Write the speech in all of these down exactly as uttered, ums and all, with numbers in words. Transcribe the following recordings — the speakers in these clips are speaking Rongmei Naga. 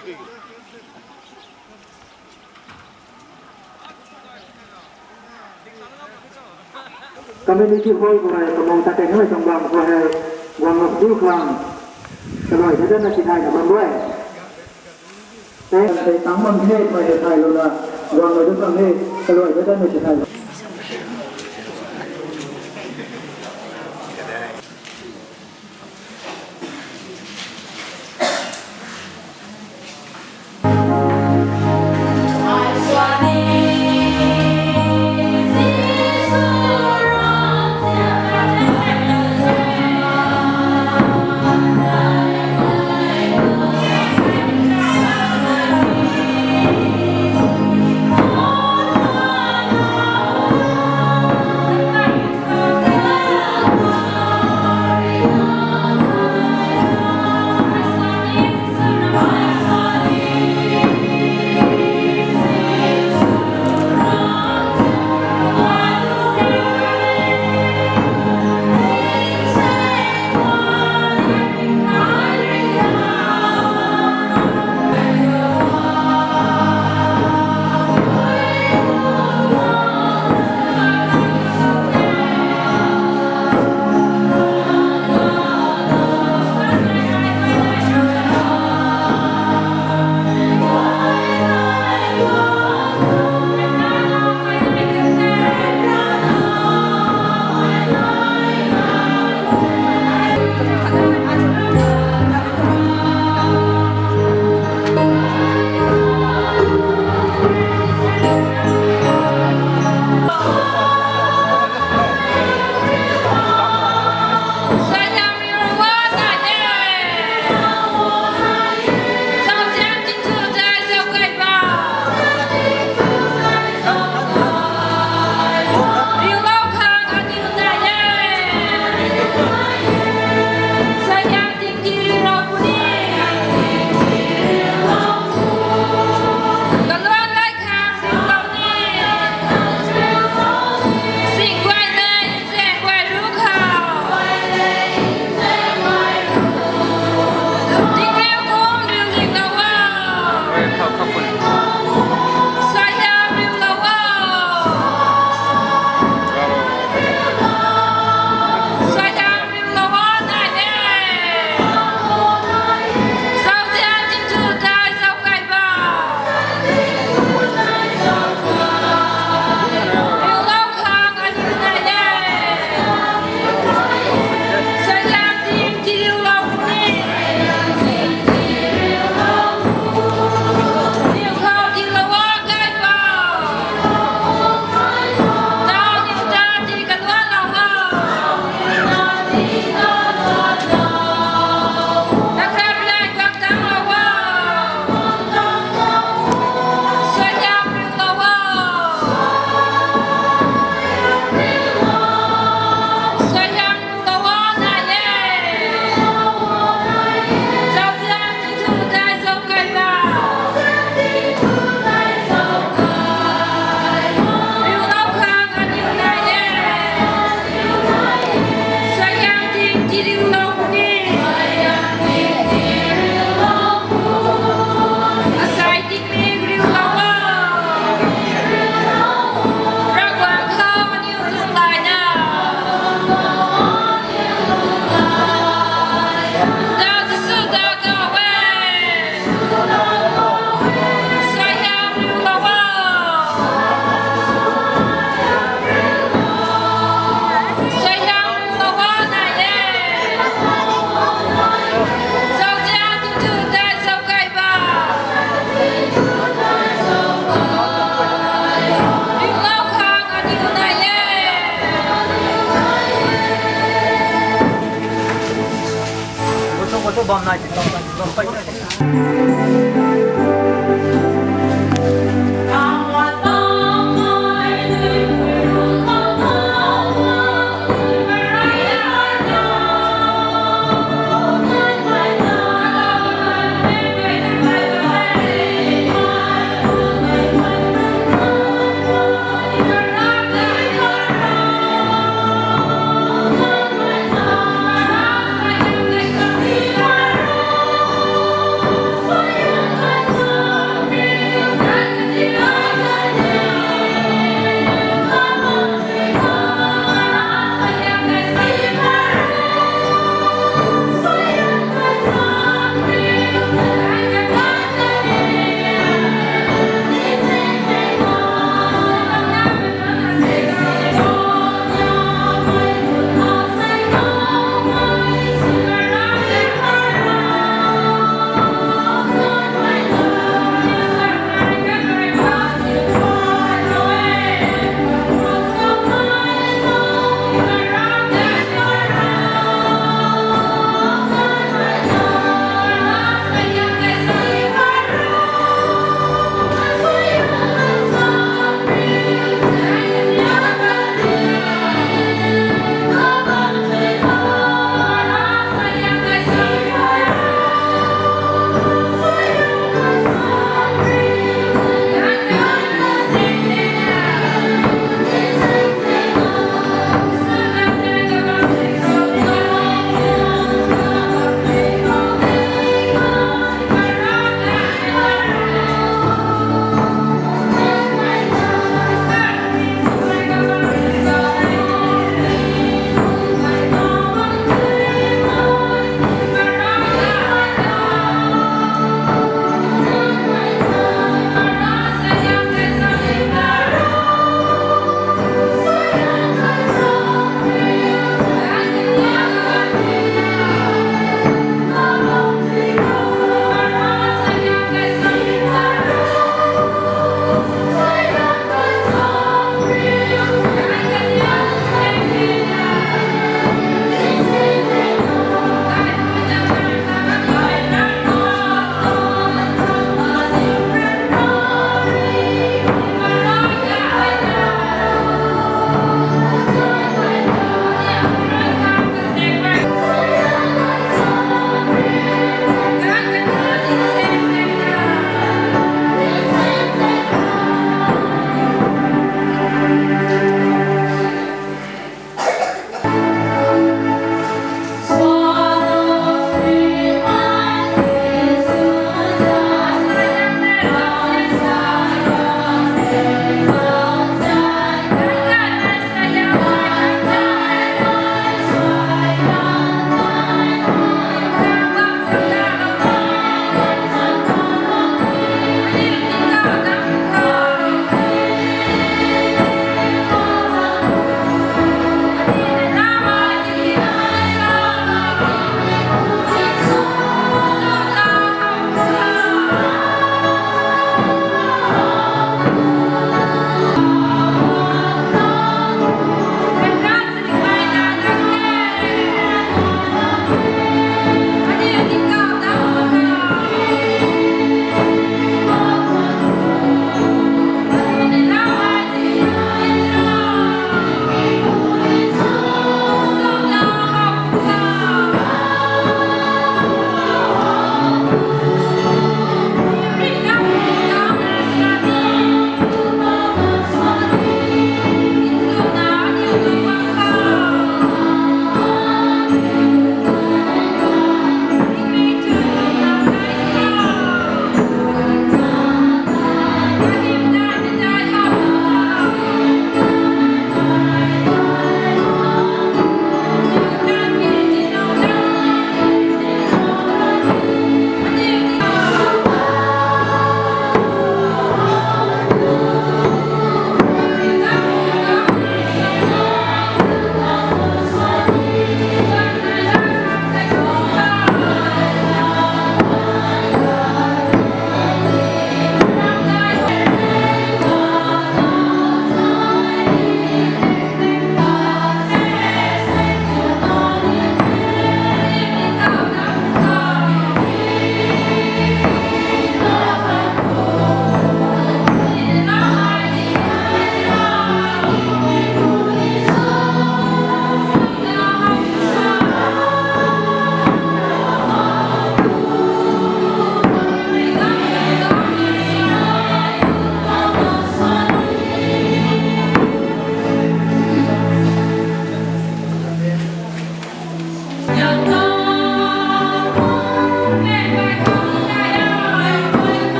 Community hall khou hei kamang ta tei nai tuang bam khou hei guang lou du khang kaluai ta na si thai na bam rui. Tei tei tang bam the, mei hei thai lou na guang lou du khang he kaluai ta na si thai lou.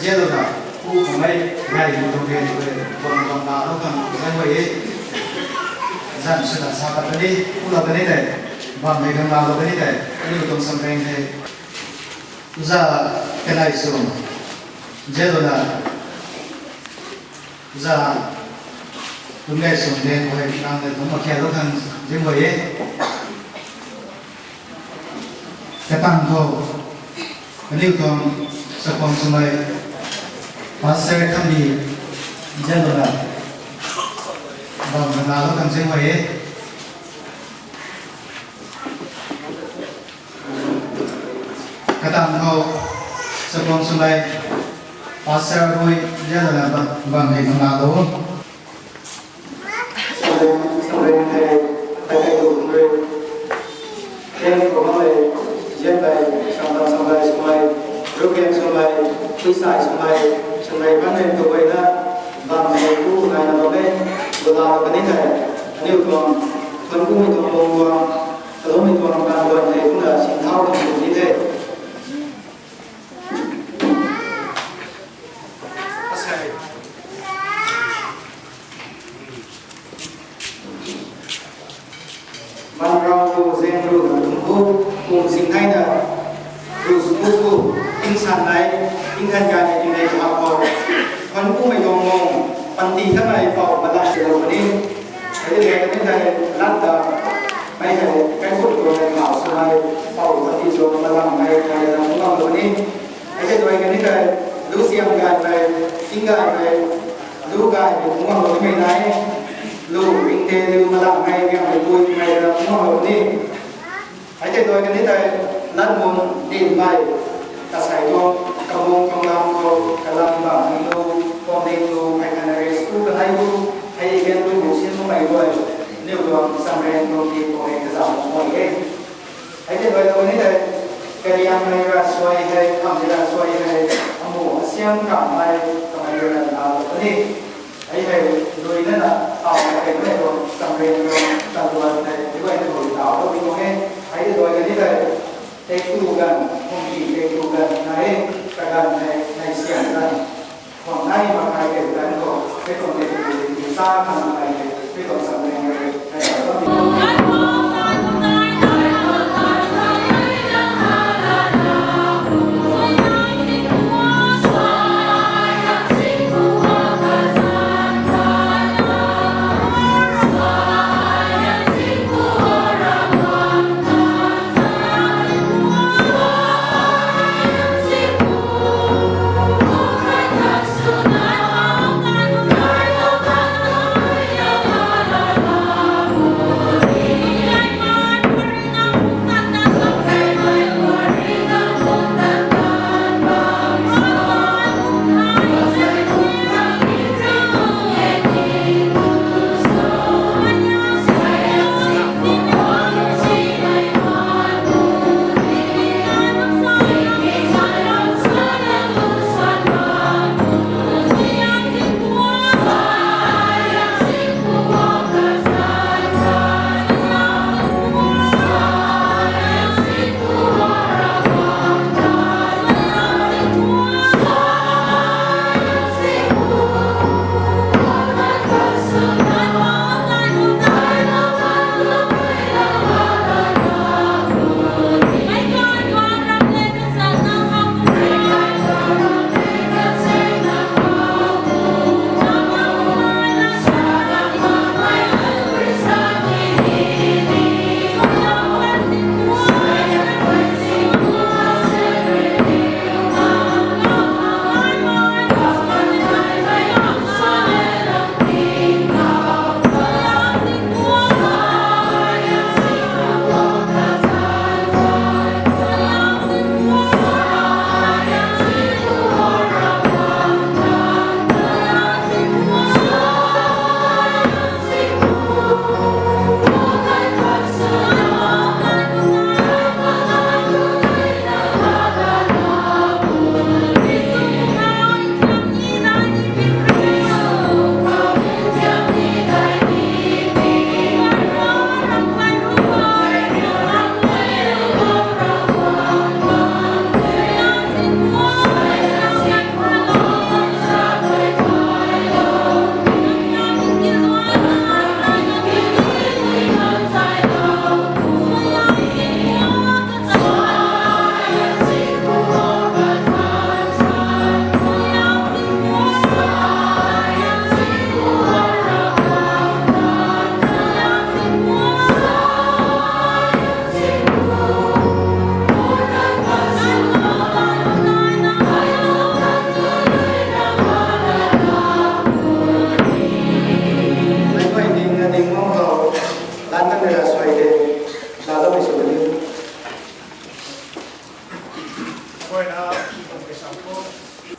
Hello na, pu kamei, gai lu tang gai lu tang, bam bam na lu tang, gai gai e. Zan suna sa ta kani, pu la kani tei, bam hei gang la lu kani tei, kani lu tang sam reng hei. Za kanei sum, zelo na, za tumei sum den hoi, nang na tum makhe lu tang, zim hoi e. Katang khou, kaniw tuang chakhwang swmei, Pastor Khambi, Zalona, bam na na lo kan zing hoi e. Katang khou, chakhwang swmei, Pastor Rui, Zalona, bam, bam hei na na lo. Samreng, samreng hei, kai kai tu samreng. Ken ko bam hei, zen hei, samrang samrang swmei, ruken swmei, puisai swmei, samreng bam hei tu hei na, bam hei ku nai na bam hei, bula bam ni hei, aniu tuang, tuan ku mei tuang mung tuang, kalung mei tuang kan tuan hei, kumna singthau tuang sw ni hei. Asei. Manrau pu zeng ru na tum pu, kum sing thai na, ru sw pu pu, tingsan nai, tingkhan gay na tingmei hap khou, khan kumei tuang mung, panty khat nai pou, malam si lou puni. Hei di hei, hei di hei, lat ta, mei hei, kai khut tuang hei, khau sw nai, pou, panty tuang malam hei, hei na, malam lou puni. Hei di hei, hei di hei, lu siam gay hei, ting gay hei, lu gay hei, malam lou puni mei nai, lu ring te, lu malam hei, riam hei, pui hei na, malam lou puni. Hei tei doi kani tei, lat mun, dinmei, kasei tuang, kamung, kamlam khou, kalam bam, ning lu, pom ning lu, hei khanna rei school kanei lu, hei event lu, lu sin lu mei rui, niw tuang, samreng tuang, ti tuang, hei kazam lu mei e. Hei tei doi kani tei, kariang mei ra suai hei, kam mei ra suai hei, amu, asiam kam mei, kamei rui na na lu kani. Hei hei, lui na na, tau na hei, na hei tuang, samreng tuang, taluan hei, lui na lui tau, lui tuang e. Hei tei doi kani tei, Tetu ganv, khumki tetu ganv nai e, kaganv hei, nai siam ganv. Khwan nai mak kai tetu ganv khou, tetu tetu, sa khang kai hei, tetu samreng hei, hei,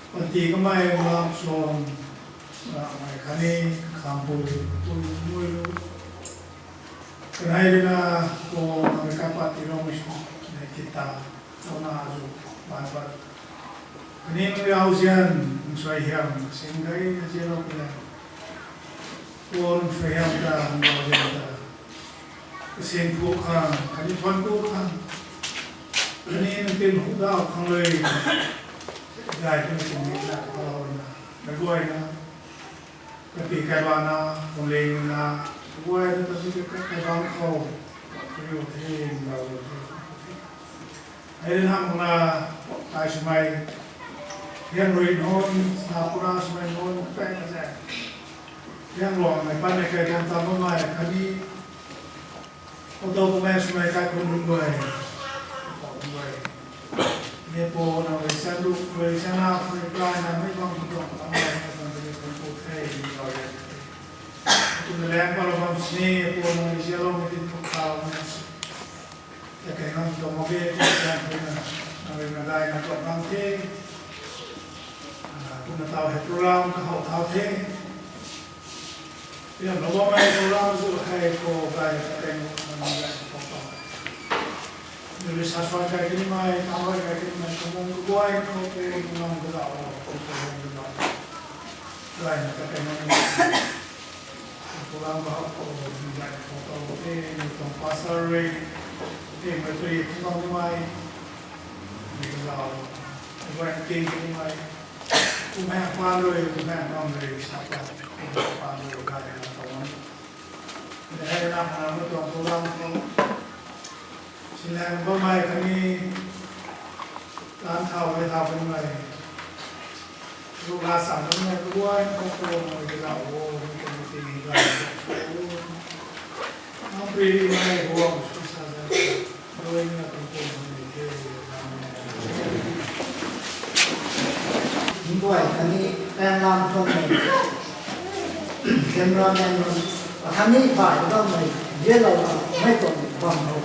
Panty kamei lam suan, ramei khatni kakham pu, pu mui lu. Kanei rui na, ko nang rui kaipat tiilou mei sw, nei tita, ko na azu, ban pat. Khatni nang rui auzian, nang suaihiam, sing gay na zianlou pui na. Ko nang suaihiam ta, nang auzian ta. Kasing phu khang, khatni thuan phu khang, khatni nang tin hu dau khang rui, gay tu sing ni na, ko na, na guay na, kapi kaibana, kongling na, guay na, ta si ka kaibang khou, kariu the, nlou the. Hei rin hamh na, kai swmei, hiang rui nunc, na pura swmei nunc, pek na se. Hiang luang mei pan mei kai tuang tam bammei, khatni, auto kumei swmei kai khun rui guay, auto rui guay. Ni pu nang rui san rui, rui san na, rui kai na, mei bang tu tuang tam mei, na tuang tei ni khun pu the, ni rau le. Kum na leng pa lou bam sini, pu nang rui zialou mei tin pu kha lou mei. Tei kei ngam tuang mak ge, kum na leng pu na, nang rui na gay na tuang bam the. Ah, kum na tau hei program kahow thau the. Pian lou bammei program zu hei khou gay na kakai nu nang gay na khou tau. Nuri sa suan kai kanimei, tau gay kai kanimei, kamung kaguay khou pu nang kazauh o, pu nang kazauh o. Gay na kakai nu nang program kahow khou nang gay na khou tau the, nang tuang pastor rui, the mei pui pu nang nimei, nang kazauh o. Kaguay king kanimei. Kum hang pan rui, kum hang bam rui, sa pat, kum hang pan rui, gay na tau nang. Hei na khana mei tuang program khou. Sinlang bammei khatni, tan thau rui thau kanmei. Ruk la sang kanmei, kaguay, khou pu nang rui kazauh o, mei tuang meeting gay na khou. Nang pri ri mei, huang, sw sa za. Nunc guay khatni panglam tuang mei, cameraman nunc, khatni bai tuang mei, zianlou na, mei tuang bam ho.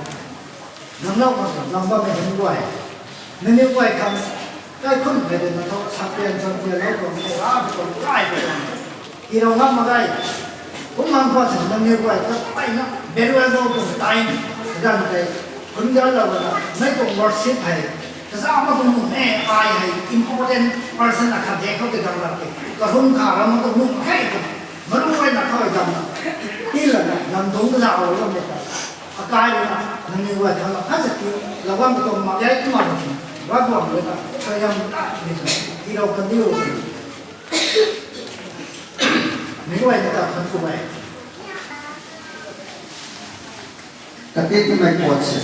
Nang lou mak tuang bam bammei nunc guay. Nangniw guay khang, kaikhunc kei de na tho, sa pian, sa pian lou tuang, sa ra tuang, rai tuang. Tiilou ngam mak ge. Kum hang khwan sin nangniw guay ta pai na, very well done tuang time, kaganv tei, kum zan lou na, mei tuang worship hei, kazauh mak tuang nuh e, ai hei important person akhat de khou tei dang lat ke, kahun kha ram mak tuang nuh khe tw, maru guay na khou dang na, tiilana, lam dungc kazauh lou lam de ta, akai rui na, nangniw guay khang na, khat sa tiilou bam tuang mak ge, kumna, Ravguangc rui na, suaihiam ta, ni sa, tiilou kan diu. Meic guay ta khan khou e. Kati timei puat se.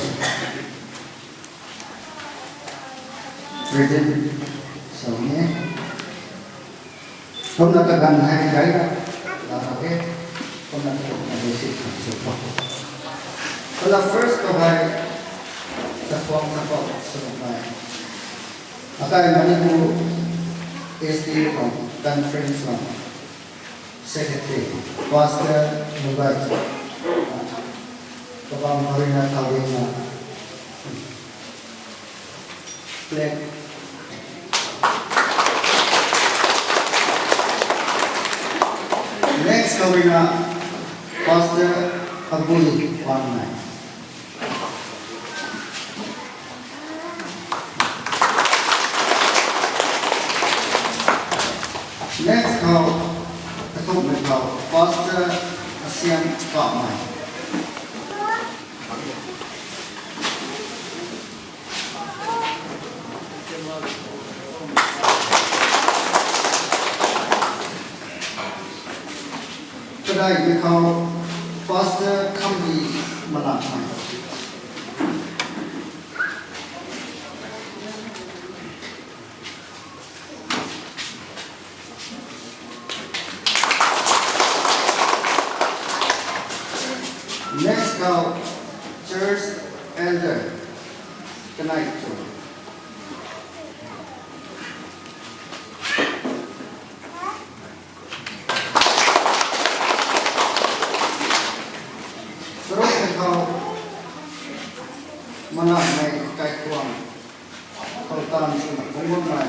Present sw ni. Kumna kaganv hei gay na, la mak ge. Kumna kaganv hei si khang sw pa. Kumna first khou hei, Tapuang Tapuang sw nai. Akai Manipur S D A tuang conference tuang secretary, Pastor Mugai, kabam harina thaudina, flag. Next harina Pastor Abui Wangnai. Next khou, kathumhmei khou, Pastor Asian Kamei. Kadaihmei khou, Pastor Khambi Malanmei. Next khou, Church Elder, kanei chu. Saruk khou, Malanmei Kaikuang, khou tan swna phungc bammei,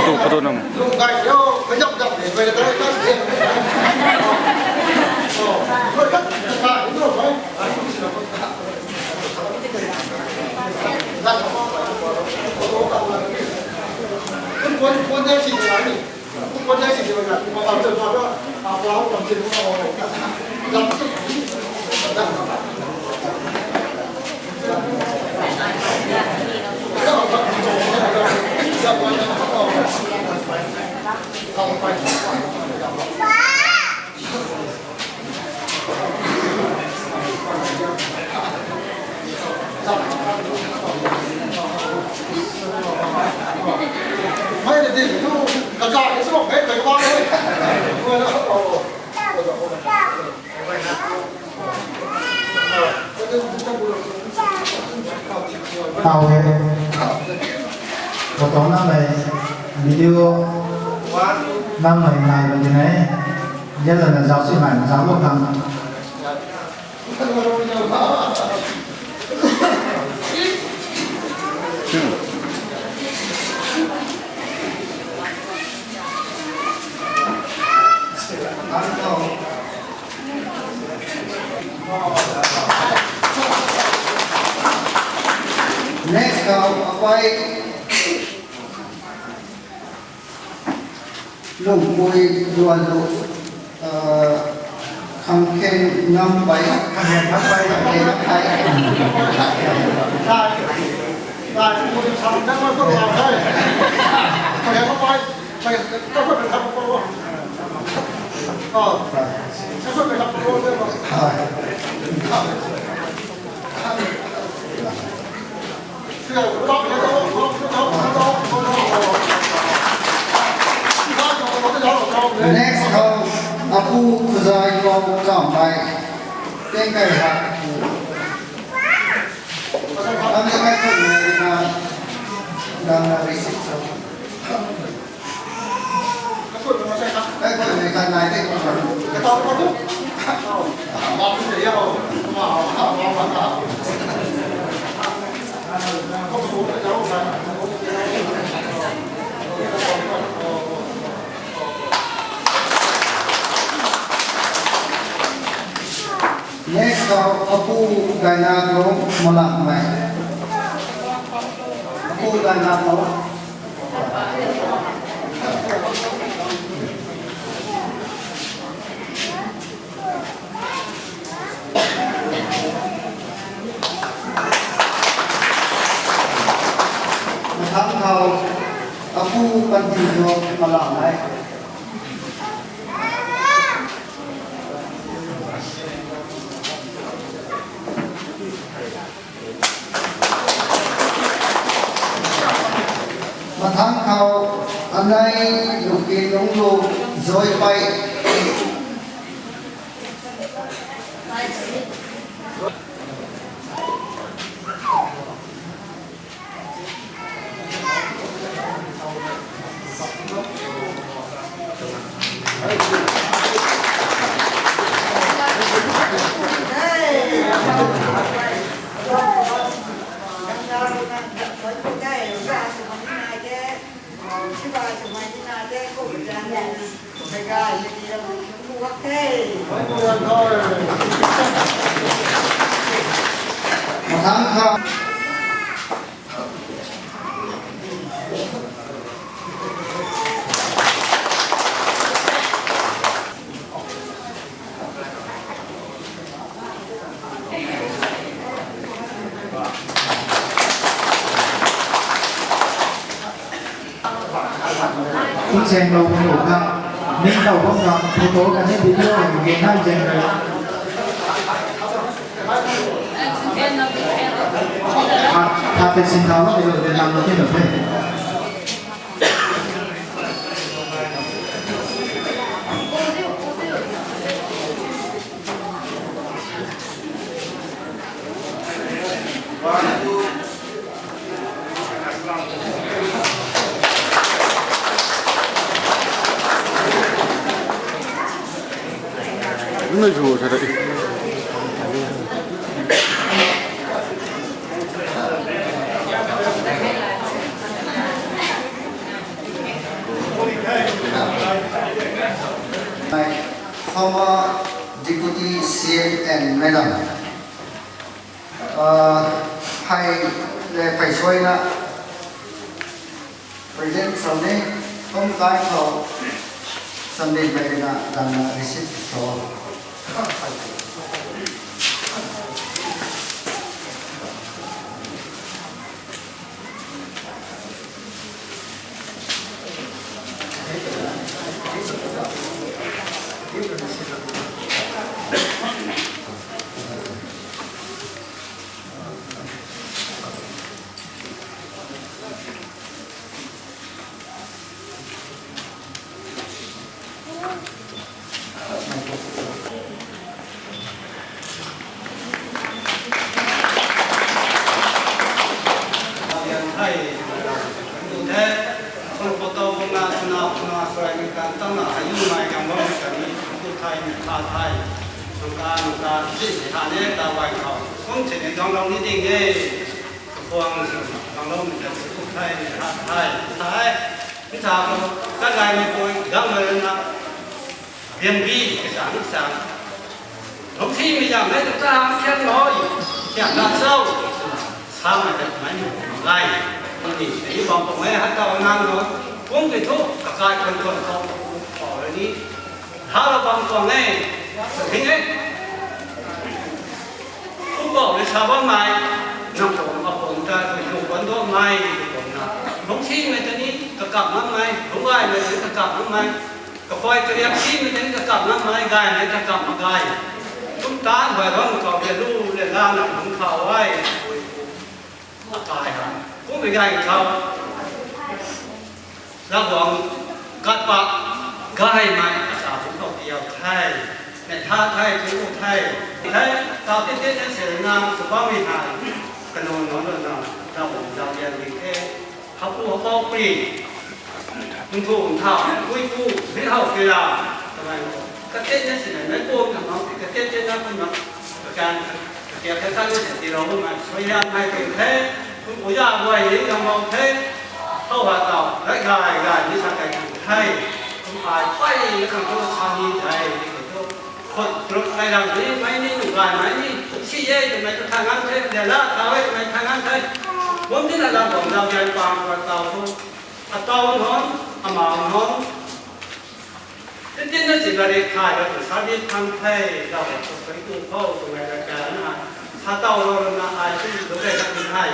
Patu, patu nam. Tau he. Photo namei video namei nai bam di ne. Yalana zauc si nai zauc lou khang. Next khou apai Lungpui Luanlu, uh, Khangkhen Ngampei, Khangkhen Ngampei, Khangkhen Ngampei. Next khou Apu Khuzai Pau Kamei, Tengkai Hak. Ang ni kai khun ni na, na, na receipt sa. Next khou Apu Gaina Lung Malakmei. Apu Gaina Lung. Mathang khou Apu Panti Lung Malakmei. Mathang khou Anei Luki Lunglu Zoipei. Mathang khou Kum seng lou kum lou khang. Ning tau bam ka, photo khatni video hei gen nai zaeng rui. Khat, khat tei sin thau na, video de nam na tin na the. Former Deputy C M and Madam, uh, phey le phey suaina present sw ni, kum kai khou samdin mei na dang na receive sw. Kakhwang sw, bangloumei ta sw thei, ni tha thei, thei. Nsa khou, tat gaymei pui, gangmei na, biang bi, kasa nsa. Lungcsimei zang mei ta ta, siang nui, siang na chau. Samei ta mei, lai. Ni, ni bam pumei, hei ta nang nui, kum ki thu, kakai khun khun khou, khou ni. Tha la bam tuang e, ting e. Kum bau le sa bammei, nang tuang apun ta, khui tuang kuan duangmei, khui tuang na. Lungcsimei ta ni, kakam makmei, lungcgaymei ta ni, kakam makmei. Kakhuay kariak simei ta ni, kakam makmei, gaymei, kakam mak gay. Kum tan, bai bam khou, le lu, le la, nang lung khou e. Akai ha. Kummei gay khou. Ravguangc kat pa gaymei asa bungc khou tiau the. Nei tha the, tu the. Thei, tau tei tei tei se na, sw bammei hei. Kanu nunc lana, Ravguangc zauzian ding the. Hapu hapou pui. Nthun thau, pui pu, mi hau kira. Kamei, katet na sinai, mei pu na mau, katet tet na pu na. Kakan, katia kakan na sinai, tirou na, suaihiam hei ting the. Pu pu ya guay ni na mau the. Hau ha tau, rai gay gay ni sa kai ting the. Kum ai pai na khang tu sa ni thei, ni khou tu. Khut truk kai lam ni, mei ni, nu gay mei ni, si ye, twmei tu tha ngan the, de la, tha e, twmei tha ngan the. Bum ni na lam bam lam yan pang kwa tau tu. Atau nunc, amau nunc. Tin tin na si gari khai ra tu service thang the, lau ra tu kari tu khou, twmei ra ka na. Sa tau lou ra na ai tu, tu kai na tu the.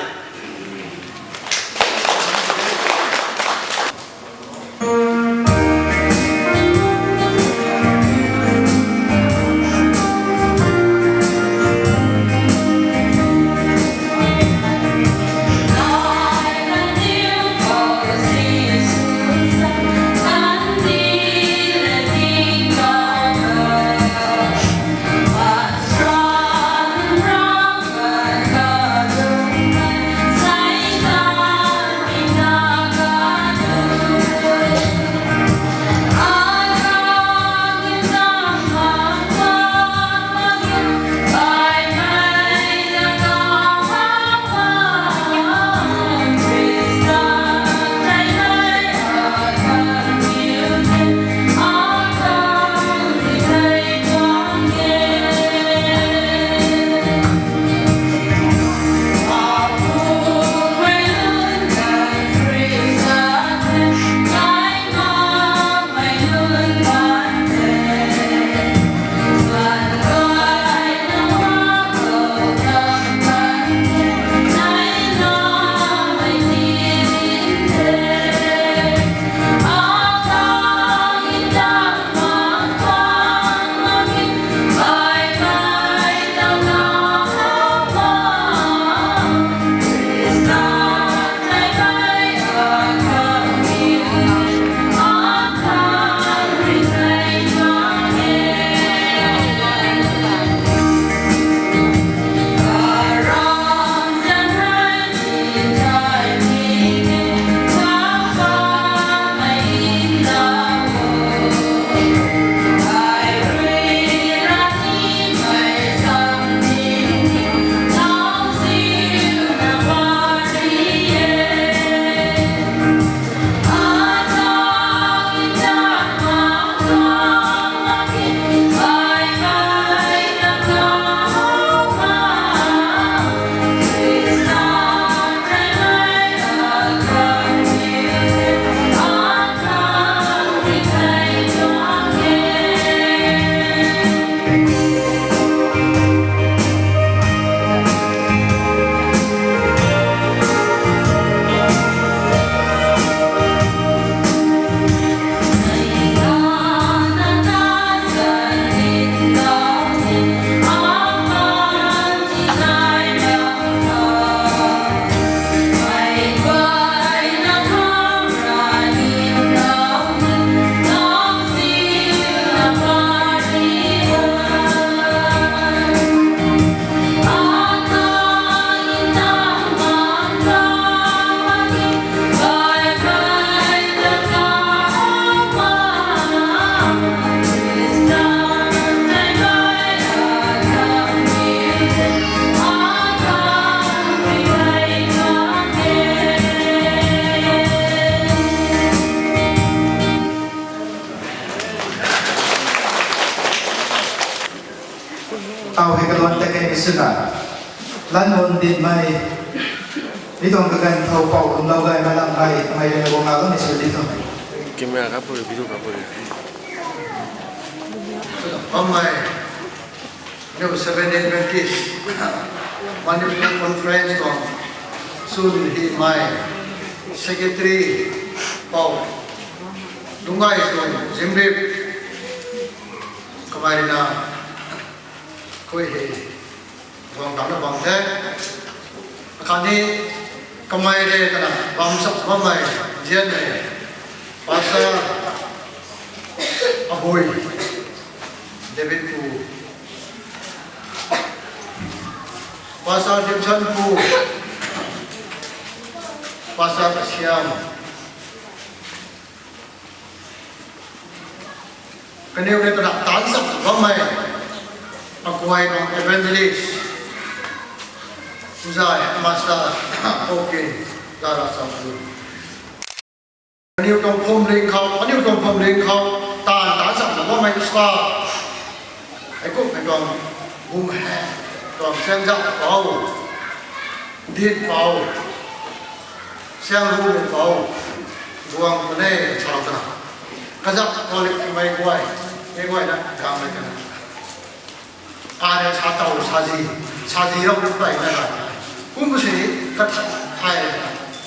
Tau hei kaluan ta kei ni swna, lan lun dinmei, mi tuang kaganv thow pou lwmlou gaymei lam hei kamei rui na guang lou ni sw di tho. Camera kha puri, video kha puri. Bammei, aniu Seventh Day Adventist Manipur Conference tuang swn himei secretary pou Lungaichun Zimrip, kamei rui na khui hei guang tangcna bam the. Akhatni kamei rui kana bam chap bammei zianmei Pastor Abui, David Pu, Pastor Jimson Pu, Pastor Kasiam, kaniw rui kana taanc chap bammei aguay tuang evangelist, Uza Headmaster Pokin Dara Sampu, kaniw tuang phwamling khou, kaniw tuang phwamling khou taanc taanc chapna bammei sa, heikumhmei tuang bum he, tuang chaengzak pou, dit pou, siang rumei pou, guang puni sa twna, kazak Catholic mei guay, mei guayna ganmei kana, ai rui sa tow sazi, sazi rau rui peyna ra, kum sini kathan thay,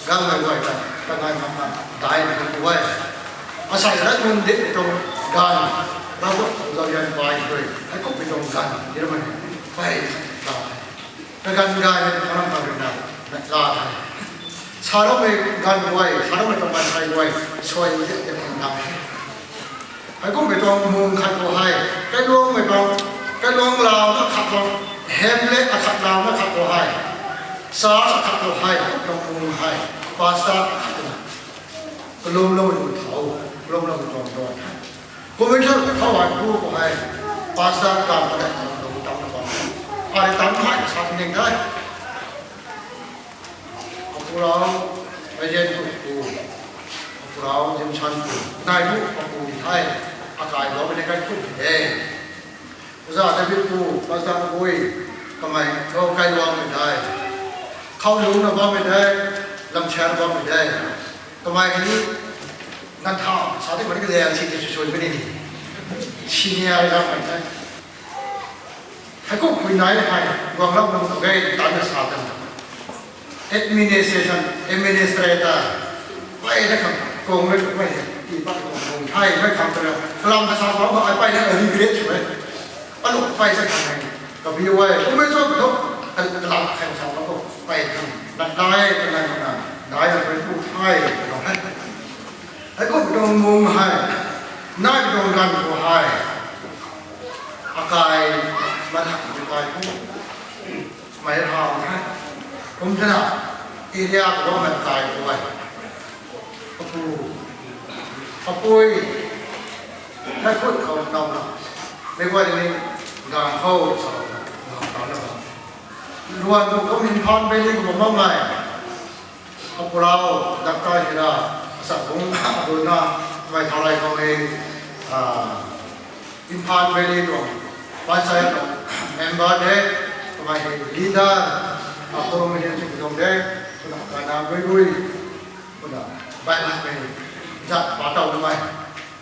ganmei guay ta kangai makna daina kan tu e. Asei lat mun dit tuang ganv, Ravguangc tuang zauzian pai rui heikumhmei tuang ganv di ramei pey ta, kaganv gaymei tuang lam ta rui na la the. Sa ramei ganv guay, sa ramei tuang ganv thei guay, suai di di tuang ganv Heikumhmei tuang mung khat khou hei, kailuangmei tuang, kailuang launa khat tuang, hamlet akhat launa khat khou hei, church akhat khou hei, tuang mung hei, pastor akhat twna kalumloumei tuang thau, kalumloumei tuang tuang. Kummei thu thau hei bu khou hei, pastor kan padeih tuang tamna bam, ai tam hei sa ning the. Apu rau, President pu, apu rau, Jimson pu, nai bu apu ni the, akai bammei ni kaikhun the. Uza David pu, Pastor Abui, kamei khou kailuangmei the, khou lungna bammei the, lamsianna bammei the. Kamei hei ni, ngan tha sa tei mani kaliang si tei sw sw mani ni, senior lamei the. Heikum khui nai hei, guanglou nunc tu ge tanna sa tan, administration, administrator, peyna khang kong rui mei hei, tii pat kong kong thei mei khang twna kalam kasa bam khou ai peyna regret sw e. Alu pey sa khang hei, kabi e, kummei cho thu, kalam khang sa bam khou pey khang nai dai, kanai mana dai na pey ku thei, kano hei. Heikum tuang mung hei, nai tuang ganv khou hei, akai, mathak akai thu, mei rau the. Kum thena, area khou bammei akai khou e, apu, apui, kaikhut khou nau na, mei guay ni, ganv khou sa, ganv khou na, luan tu kum Imphal Valley khou bammei, apu rau, doctor hei na, asa bung, aduna, mei thalai khou hei, Imphal Valley tuang, panchayat tuang member de, kamei hei leader, akhou rui hei tuang de, kumna kana gui gui, kumna baihmei, zat pa taw namei.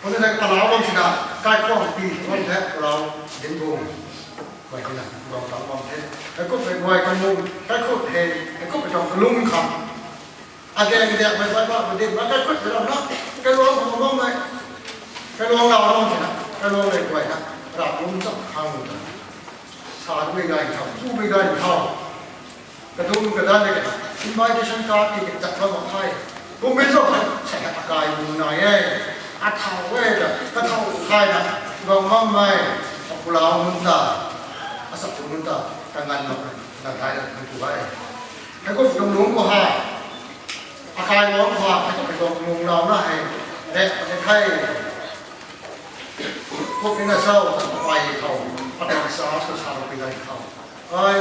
Kumna palau bam sina, kaikhwang pi bam the, palau, dinbung. Guay hei na, guang tang bam the. Heikumhmei guay kamung, kaikhut hei, heikumhmei tuang kalum khang. Again, again, mei guay ba, mei din, mei kaikhut hei ram na, kailuang khou bammei, kailuang lau ram sina, kailuang mei guay na, ravlum cham khang ta. Sa mei gay khou, chu mei gay khou. Kadum kadan de, invitation card ti kachat bam mak khe. Kummei cho, sa akai mung nai e. Athau e ta, kathau khai na, guang bammei, apu rau nunc ta, asa pu nunc ta, kanganv mak, kanganv dai na kan tu e. Heikum tuang lungc khou hei, akai lungc khou hei, heikum tuang lungc launa hei, de, de khai. Kummei na cho, pey khou, pey sa, sa, sa, pey gay khou. Ai,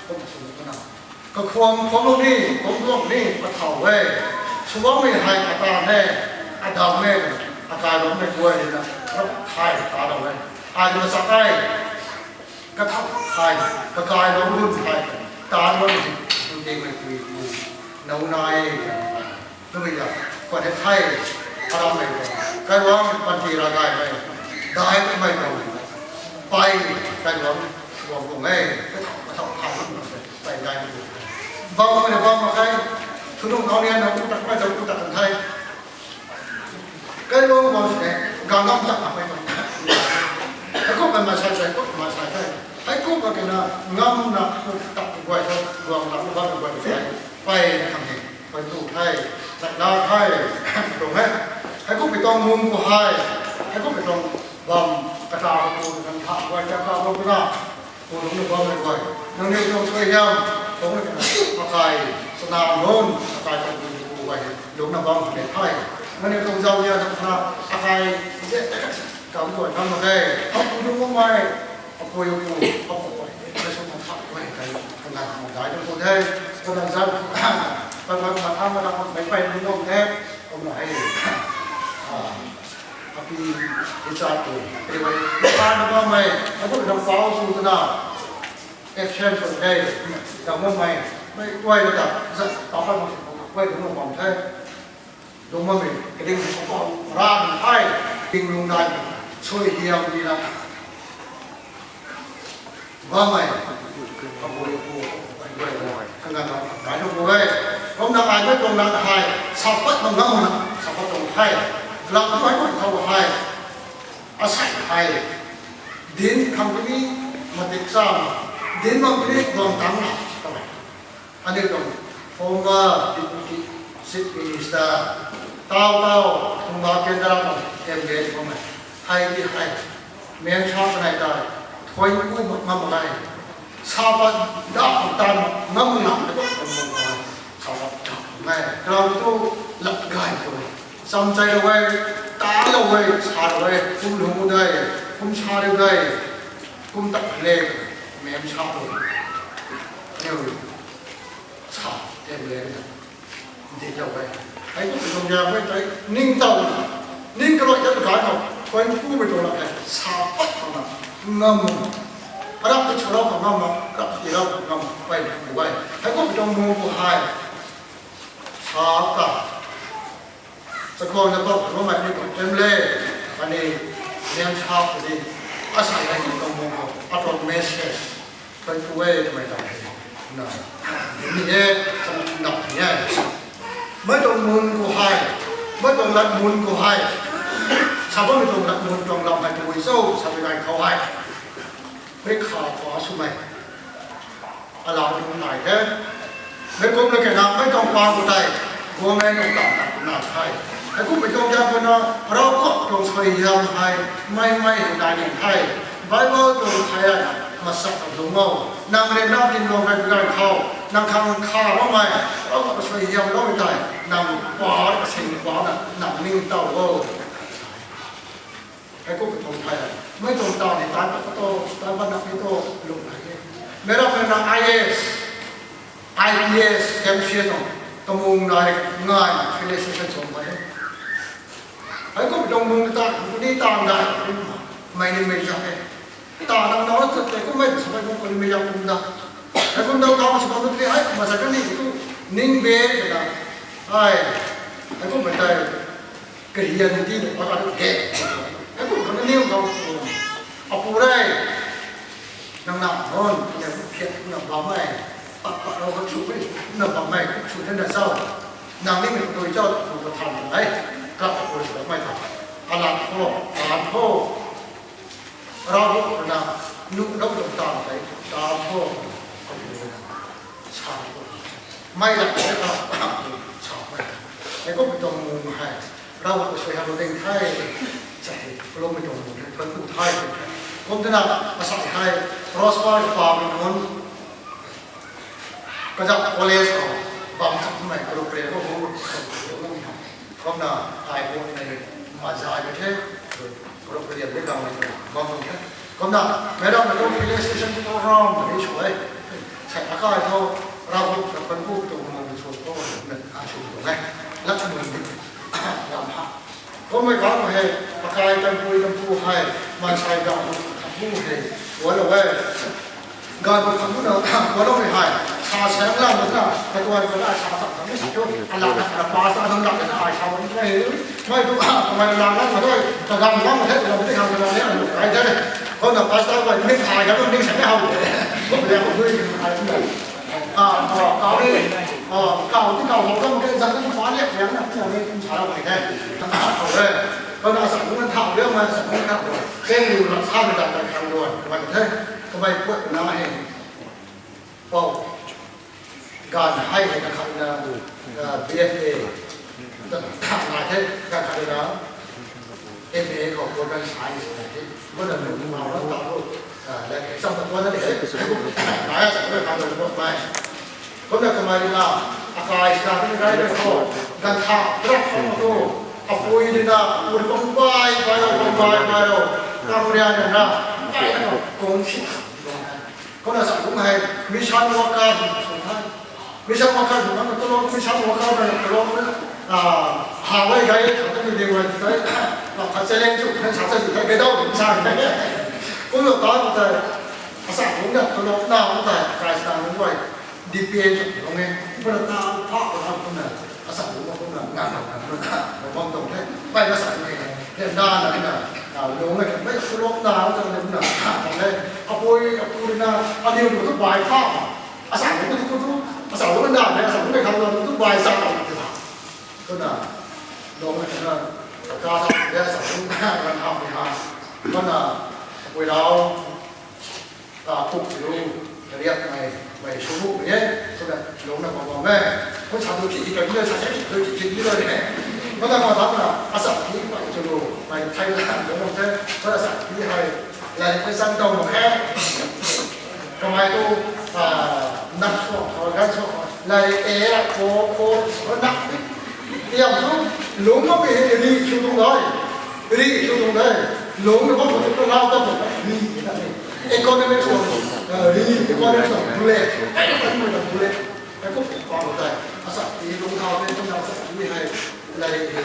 kum sw na. Kakhwang khwang lou ni, kum duak ni, athau e. Sw bammei hei ata e, adam e, akai bammei guay na, rap thai ta lou e. Ai, na sa ai. Kathau thai, kakai lou lun thai, tan lou lun, lun tei mei pui pu, nou nai, twmei ta, kwan e thai, aram mei tuang, kailuang panty ravgaymei, dai mei tuang, pei, kailuang, tuang tuang e, kathau, kathau thai lou lun, pei dai lou lun. Bam mei na bam mak khe, thunung nau nian na, u tak mei tuang, u tak kan thai. Kailuang bam sini, ganv ngam chak na mei tuang. Heikum mei maansei tei, heikum mei maansei tei. Heikum mei kina, ngam na, u tak guay tho, luang tak na bam guay tho. Pei na khang ni, pei tu thei, tak na thei, tuang e. Heikum mei tuang mung khou hei, heikum mei tuang bam, kata khou tu, kan tha guay, kata khou tu na. Pu lungc na bam mei guay, nangniw tuang suaihiam, tuang na kina, akai, sana nunc, akai tuang pu guay, lungc na bam mei the. Nangniw tuang zauzian na kina, akai, ze, kam guay bam mak khe. Apu lungc bammei, apui apu, apu guay, na sw na tha guay, kai, kana, dai tuang pu the, kana zan, kana, kana, kana, kana, mei pei lungc bam the, kumna hei, ah, Api, Richard tu, anyway, pa na bammei, aduh na pau sw twna, action sw de, na bammei, mei guay na ta, zat, pa pa na, guay na bam the, lungc bammei, kading na pau, ra na hai, ting lung nai, suaihiam di na. Bammei, apui apu, kanganv na, kai na pu e. Kumna ai mei tuang na hei, sa pat mak ngam na, sa pat tuang hei. Lam tu ai mei tuang hei. Asei hei. Dinc khang puni, matik cha na. Dinc mak puni, guang tang na. Aniu tuang former Deputy Chief Minister, tau tau, Thungba Kendra tuang M L A tuang e. Hei ti hei, meng sa kanei tei, thuan ku mak ngam mak ge. Sa pat da tan ngam mak na, sa pat da mak ge. Kau tu lat gay tu, cham chai rou e, ta rou e, sa rou e, kum lung de, kum sa rou de, kum tak le, meng sa tu. Aniu sa, M L A na, di lou e. Hei tu tuang ya mei tei, ningtow, ning karui ta kai khou, koi pu mei tuang la hei, sa pat khou na, ngam, arak tu churou khou ngam, arak tu tirou khou ngam, pei mei pu e. Hei tu tuang mung khou hei, sa ta, Chakhwang na bam khou mei ni tuang M L A, khatni, niam sa khou di, asei hei ni tuang mung khou, atuang message, koi pu e twmei ta hei, na, ni e, na ni e. Mei tuang mun khou hei, mei tuang lat mun khou hei, sa bammei tuang lat mun tuang lam hei tabui cho, sa mei gay khou hei. Mei kha pa swmei. Alau tuang nai the. Mei kum na kena mei tuang pa khou tei, government tuang tam tam nai the. Heikum mei tuang ya khou na, Ravguangc tuang suaihiam hei, mei mei hei nai ni the. Bible tuang thei e, masak ta lung o. Nang rui nang tin lung hei gay khou, nang khang kha bammei, Ravguangc tuang suaihiam lou tei, nang pa kasing pa na, nang ningtow o. Heikum mei tuang thei, mei tuang taw ni tan pat tu, tan pat na ni tu, lung nai e. Mei ram mei na I A S, I P S, M C S tuang, kamung nai, ngai, felicitation sw mak e. Heikum tuang mung ta, ni tan dai, mei ni mei zak e. Ta nang nau zat tei kum mei sa mei kum ni mei zak kum da. Heikum dau kau sa kum tu hei, masa kani tu, ning be, na. Ai, heikum mei tei, Christianity ni pa ka tu de. Heikum khang ni kau tu. Apu rei. Nang na hon, na phiat na bammei. Pak pak rou ka chu ni, na bammei, chu na na zau. Nang ni mei tu zau, tu ka than na e. Ka apu rei bammei ta. Alat ho, alat ho. Ravguangc rui na, nu nau tuang tan tei, tan tho, sa tho. Mei lat tei ta, sa mei. Heikum mei tuang mung hei, Ravguangc tuang suaihiam ding the, sa hei, kalum mei tuang mung hei, thuan ku the, kum twna, asei hei, Prosper pa mei nunc, Kazak college khou bam chak mei group re khou hou, hou, hou, hou, kumna ai hou ni mazai mei the, group re de gang mei bam bam the. Kumna, mei ram na tu felicitation program ni sw e. Sai akai khou, Ravguangc ta pan bu tu mung sw khou, na, a sw tu e. Lat mun ni, lam ha. Kummei bangc hei, pakai tanpui tanpu hei, maansei dam bu hei, Kuan lo e. Gan bu khang na, kuan lo e hai. Sa sa lang lang na, katuan ko na sa sa ni sa tu. Ala na pa sa lang lang na ai sa ni. Mai tu, mai lang lang na tu. Kagam lang he, lang ni khang na ni ai de. Ko na pa sa ko ni hai ga ni sa ni hau. Ko ya ko ni ai. Ah, oh, kau ni, oh, kau ni kau hou kan ke zat ni pa ni yang na ni sa lo mai de. Ko na sa ni thau de ma sa ni thau. Ken lu na sa ni da kan kan lo. Mai de. Kamei puat na he. Pou. Gan hei hei na khat na, ah, B F A. Khat na the, khat khat na M A khou political science na the. Kumna nunc mau na ta ho. Ah, like example one na the. Nai sa ko kan lo mai. Kumna kamei na, akai sa ni rai rai ko. Gan tha, drop ko. Apui ni na, ur kong bai, bai lo, kong bai, bai lo. Kam ria na na. Kong si. Kumna sa kum hei mission worker sw the. Mission worker sw na tolou, mission worker na tolou, ah, hawai gai, sa ta ni ding gai, gai, na kha challenge sw, na sa ta sw, gai dau, sa. Kumna ta ta, asa kum na tolou, na ta, kai sa na gai. D P A lung e, kumna ta, pa, pa, kumna. Asa lu ma kumna ngang na kumna na bam tuang the. Pai na sa ni he. He na na na, na lung e, pai su lok na ta ni na ta le. Apui, apui na, aniu lu tu bai pa. Asa lu tu tu tu. Asa lu na na, asa lu na khang na tu bai sa ta ni ta. Kumna lung e na, ka ta le asa lu na na ha ni ha. Kumna apui lau. Ka puk lu, riak mei, mei sw bu mei e, kumna lungna bam bam e. Kum sa tu ki ki ka ni sa se ki tu ki ki ni lo e. Kumna ma ta na, asa ki mei sw lu, mei thai la lung bam the, kumna asa ki hei, lai mei sang tau mak khe. Kamei tu, ah, nak sw, ah, gan sw, lai e, ko, ko, ko nak. Tiam tu, lung bam e, ri sw tu dai. Ri sw tu dai. Lung na bam tu lau ta tu, ri na ni. Economics of, uh, ri, economics of bullet. Ai, ai, ai, bullet. Ai, ko pa ko tai. Asa, i lung thau te, kumna asa, i hei, lai, i,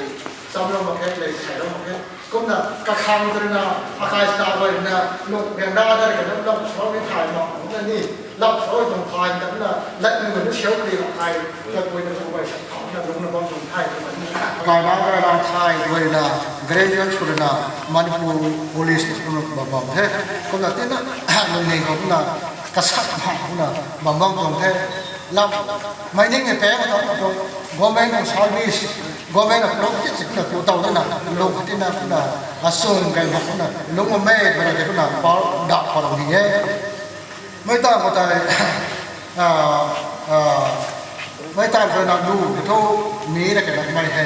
sam lo mak khe, lai, sai lo mak khe. Kumna, kakhang tu na, akai sta bai na, lung, biang da da, ka na, lam, so, ni thai ma, na ni, lam, so, tuang thai, ka na, lat, ni, na, siau, kri, lam, thai, lat, bui, na, so, bai, sa, thau, na, lung, na, bam, tuang thai, ka na, ni. Kai na, kai na, thai, bai na, graduate sw na, Manipur Police, na, bam, bam, the. Kumna, tina, lung, ni, kumna, kasak, ha, kumna, bam, bam, tuang, the. Lam, mei ning e pe ma ta, government of service, government of profit, na tu tau na, lung ti na, na, asung kai na, na, lung ma mei, ba na, na, pa, da, pa lung ni e. Mei ta ko tai, ah, ah, mei ta ko na lu, tu, ni na ka na mei he.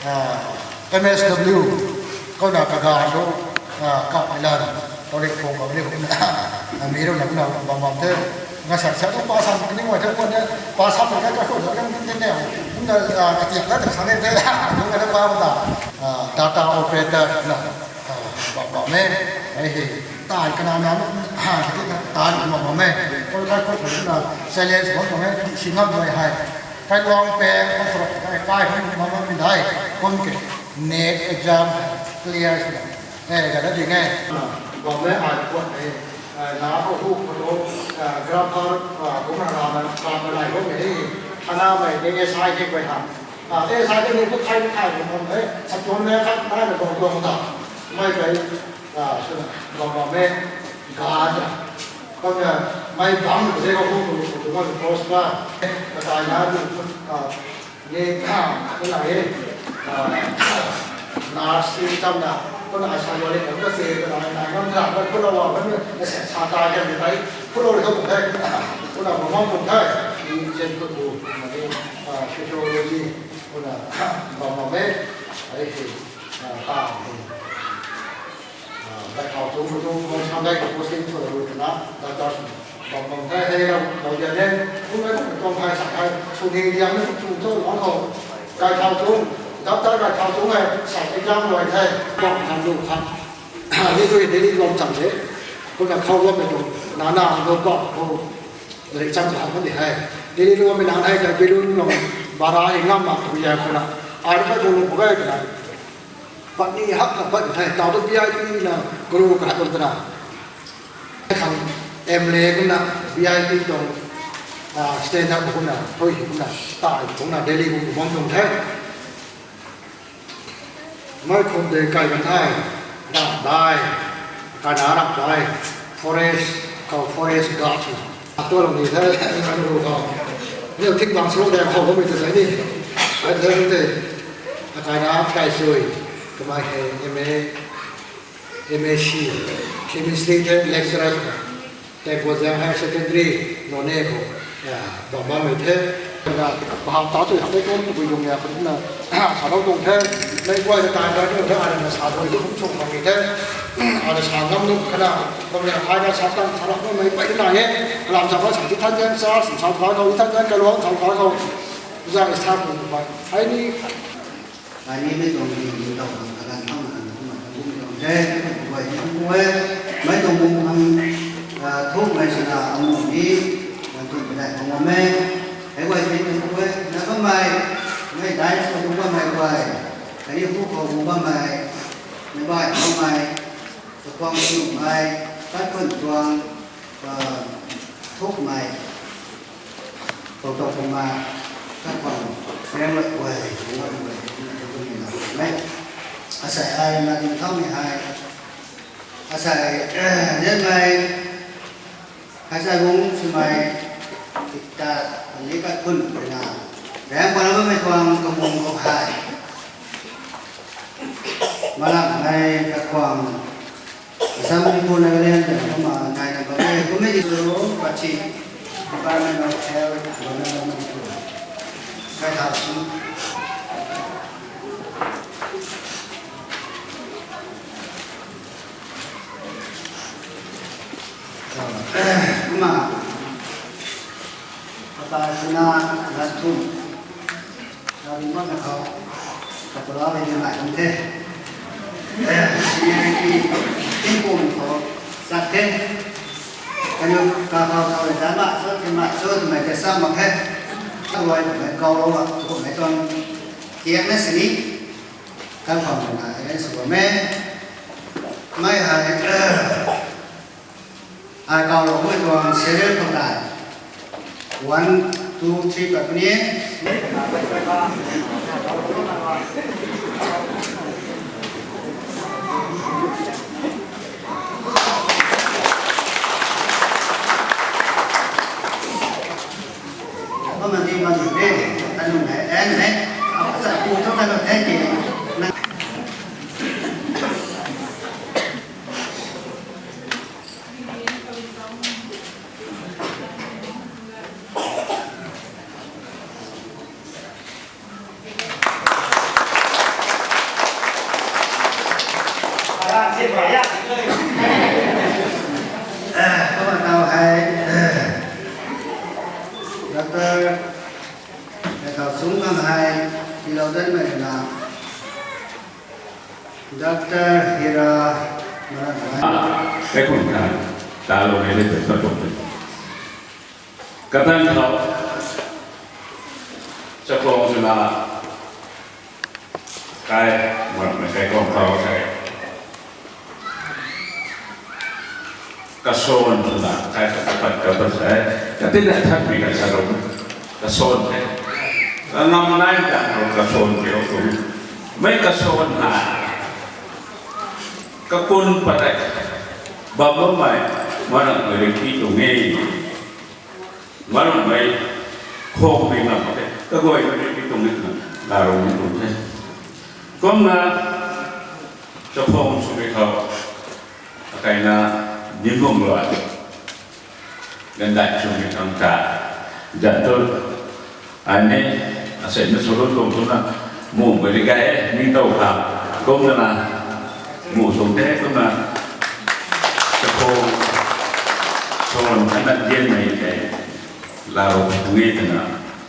Ah, M S W, kou na kaga tu, ah, kap ai la, kou ri kou kap ri kou na, ah, mi rui na, na, bam bam the, nga sa sa tu pa sam ni ngoi the, kou na, pa sam ka ka kou na, kan ni ne, na, ah, katiak na, sa ne the, kou na pa ta, ah, data operator na, ah, bam bam e, ai he, tai kana na, ha, kati na, tai bam bam e, kou ka kou na, challenge bam bam e, si ngam doi hai. Kailuang peng, kou sw rap kai, kai hei mak mak mi dai, kum ke, NET exam clear sw na. Eh, ka na ding e. Bam e ai puat e, eh, na khou hu khou tu, eh, grapher, eh, kum na ram na, ram na lai kum e, thana mei, A S I ke pai ha. Ah, A S I ke ni kou thai thai kum bam e, sa tuan na khat na na bam bam ta. Mei kai, ah, sw na, bam bam e, ga ta. Kumna, mei bam de ko hu hu hu hu hu post ba. Katai na hu, ah, ni, ah, ni na e, ah, nurse cham na. Kumna, ai sa lo le, kumna se, kumna, na, na, na, na, kumna, wa, kumna, na se, sa ta, ya, ni, tai, kumna, le, kumna, tai, kumna, ma, ma, kumna, tai, ni, chen, kumna, bu, ma, ni, ah, sociology, kumna, ma, ma, me, ai, he, ah, ta, he. Ah, bai thau chung, chung, chung, chung, sang dai, posting, chung, chung, na, doctor, bam, bam, thai, thai, lam, lau, dia, nen, kum, ai, kum, tuang, thai, sa, thai, sw, ni, diang, ni, chung, chung, chung, lang, thau, kai, thau, chung, doctor, kai, thau, chung, ai, sa, exam, lau, ai, thai, bam, thau, lu, thau. Ni, tu, ni, ni, lom, cham, se, kum, na, khau, lom, me, tu, na, na, lo, bam, lo, le, cham, thau, kum, ni, hai, ni, ni, lom, me, na, hai, kai, bilun, lom, bara, ai, ngam, ma, tu, ya, kum, na, ai, kai, tu, lo, gai, tu, na, Patni hak na pat thei, tau tu P I T na guru ka hat bam twna. Khang M L A kumna, V I P tuang, ah, stand up kumna, thoi hi kumna, tai kumna, Delhi kumna bam tuang the. Mei khum de kai kan thai, rak dai, kai na rak dai, forest, khou forest guard na. Atuang ni the, kan ru khou. Ni thik bang sro de khou bam mi ta sai ni. Ai de de. Kai na kai sui, kamei hei M A, M A C, chemistry the lecturer. Tei khou zang higher secondary, Noney khou, ya, bam bammei the. Na, bahang ta tu hak de kum, tabui lung ya, khou na, sa lou tuang the. Mei guay na tai tai tu the, ana na sa dui tu kum sung bam mi the. Ana sa ngam nu, kana, bam ya, hai na sa tang, sa lak mei pai na he. Kalam sa ba sa ti than zang sa, sa sa ka khou than zang ka luang, sa ka khou. Za is tha kum pai. Hai ni. Ai ni mei tuang ni ni tau khang kaganv thangc na kan kumna kan bum tuang the, mei tuang guay ni bum e, mei tuang bum khang, ah, thukmei swna amu ni, kan thuk mei dai khang bam e, hei guay ni bum e, na bammei, mei dai sw bum bammei guay, kani hu khou bum bammei, mei bai bammei, kakhwang swmei, kat khun tuang, ah, thukmei, Kou tau kumna, kakhwang, renglat guay, renglat guay, renglat guay, renglat guay. Asei ai na ding thau ni hei. Asei, eh, rengmei, asei bung swmei, tikta, ani kakhun, na. Reng pala mei khwang kamung khou hei. Malam hei kakhwang, Assam Manipur Nagaland twna kumna naina bam e, kum e di tu Pachi, Department of Health, Government of Manipur. Kai thau sw. Kumna, patai swna, lat thum. Ravguangc na khou, kapula hei ni nai kum the. Eh, seniority, tingkum khou, sak the. Kaniw kakhou khou, zan mak sw, ti mak sw, twmei ta sa mak the. Kaluai twmei kaulou mak, twmei tuang, tiak na sini, kan khou na, arrange sw bam e. Mei hei, Ai kaulou mei tuang serial khou tei. One, two, three pat puni. Kumna di man de, anu hei, en hei, apa sa ku thu kanu the ki. Kumna tau hei, Doctor Hei thau sung kan hei, tilou dan mei na. Doctor Hira Maran. Kaikhun kha, talou ni le pe pat pum. Katan thau, chakhwang swna, kai, mar mei kaikhwang thau sai. Kason swna, kai kapat kapat sai. Katina thatmei kasa rou. Kason the. Kangam nai ta rou kason the rou tu. Mei kason na. Kakun patai. Bam bammei. Maram mei ri ki tu nge. Maram mei. Khok mei ngam the. Kaguay mei ri ki tu nge. Na rou mei tu the. Kumna. Chakhwang swmei khou. Akaina, nim bum rui. Gandai swmei khang ta. Jan tu. Ani, asei na solo tuang tu na. Mu mei ri gay, ning tau kha. Kumna na. Mu tuang the, kumna. Chakhwang. Son, ana dian mei khe. Laro, nge tana.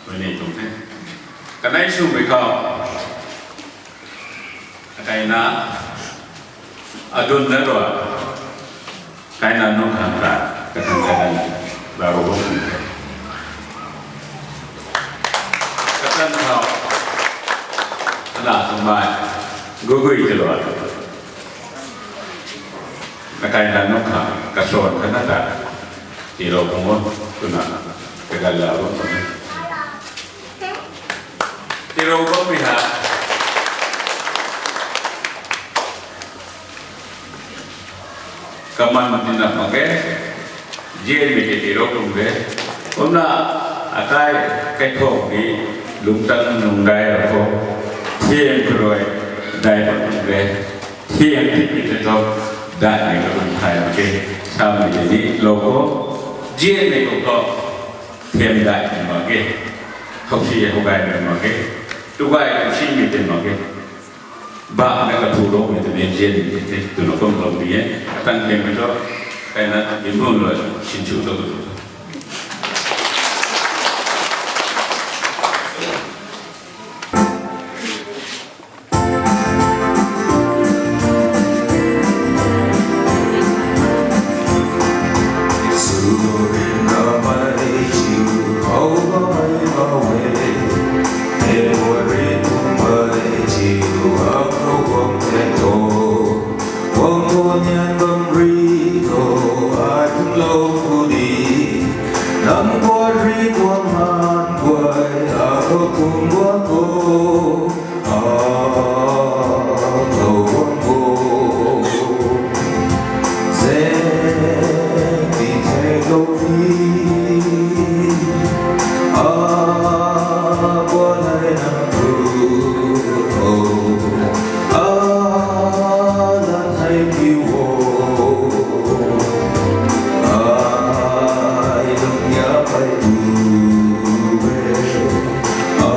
Mei ni tuang the. Kanei swmei khou. Kaina, adun na rua. Kaina nung khang ta, kathang kaina, la rua rua khang ta. Katan thau, ana sumbai, gugui ti rua. Kaina nung khang, Kason khatna ta, tirou bam o, twna, kaganla bam o. Tirou bammei ha. Kaman tina mak ge, zianmei ke tirou kum de. Kumna, akai, kaithok ni, lungtang nung dai ra khou, thiam khou rui, dai bam kum de. Thiam tiki te thu, daihmei ka kum thay mak ge, samei tei ni lou khou, zianmei khou thu, thiam daihmei mak ge, thousi hou gaymei mak ge, tu gay thousimei tei mak ge. Bak na kathu roumei tei ni zianmei tei the, twna kum lou ni e, atang thiammei thu, kaina, dinmun rui, sinsw tou tu. Nang puat rui tuang nganv guay, a khou kum guang o, a khou guang o. Zeng ti theilou ni, a, guang hei nang tu o. A, lat hei kiu o. Ai lung ya pei tu e. A,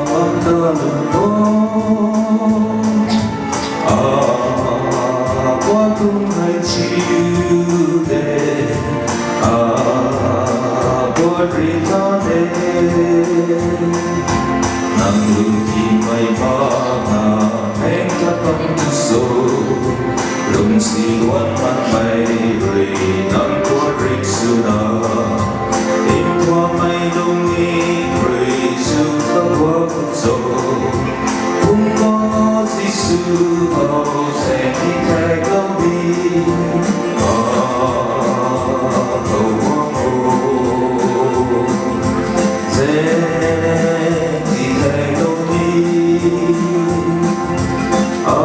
bam ta lung o. A, guang tung hei chiu de. A, guang ri ta de. Nang lungsimei bak na, meng ta bam tu so. Lungsi guan manmei rui nang puat rik swna, nthukmei lungning rui sw ta guang so. Kum o Jisu o, zeng ti theilou ni, a, khou guang o. Zeng ti theilou ni, a,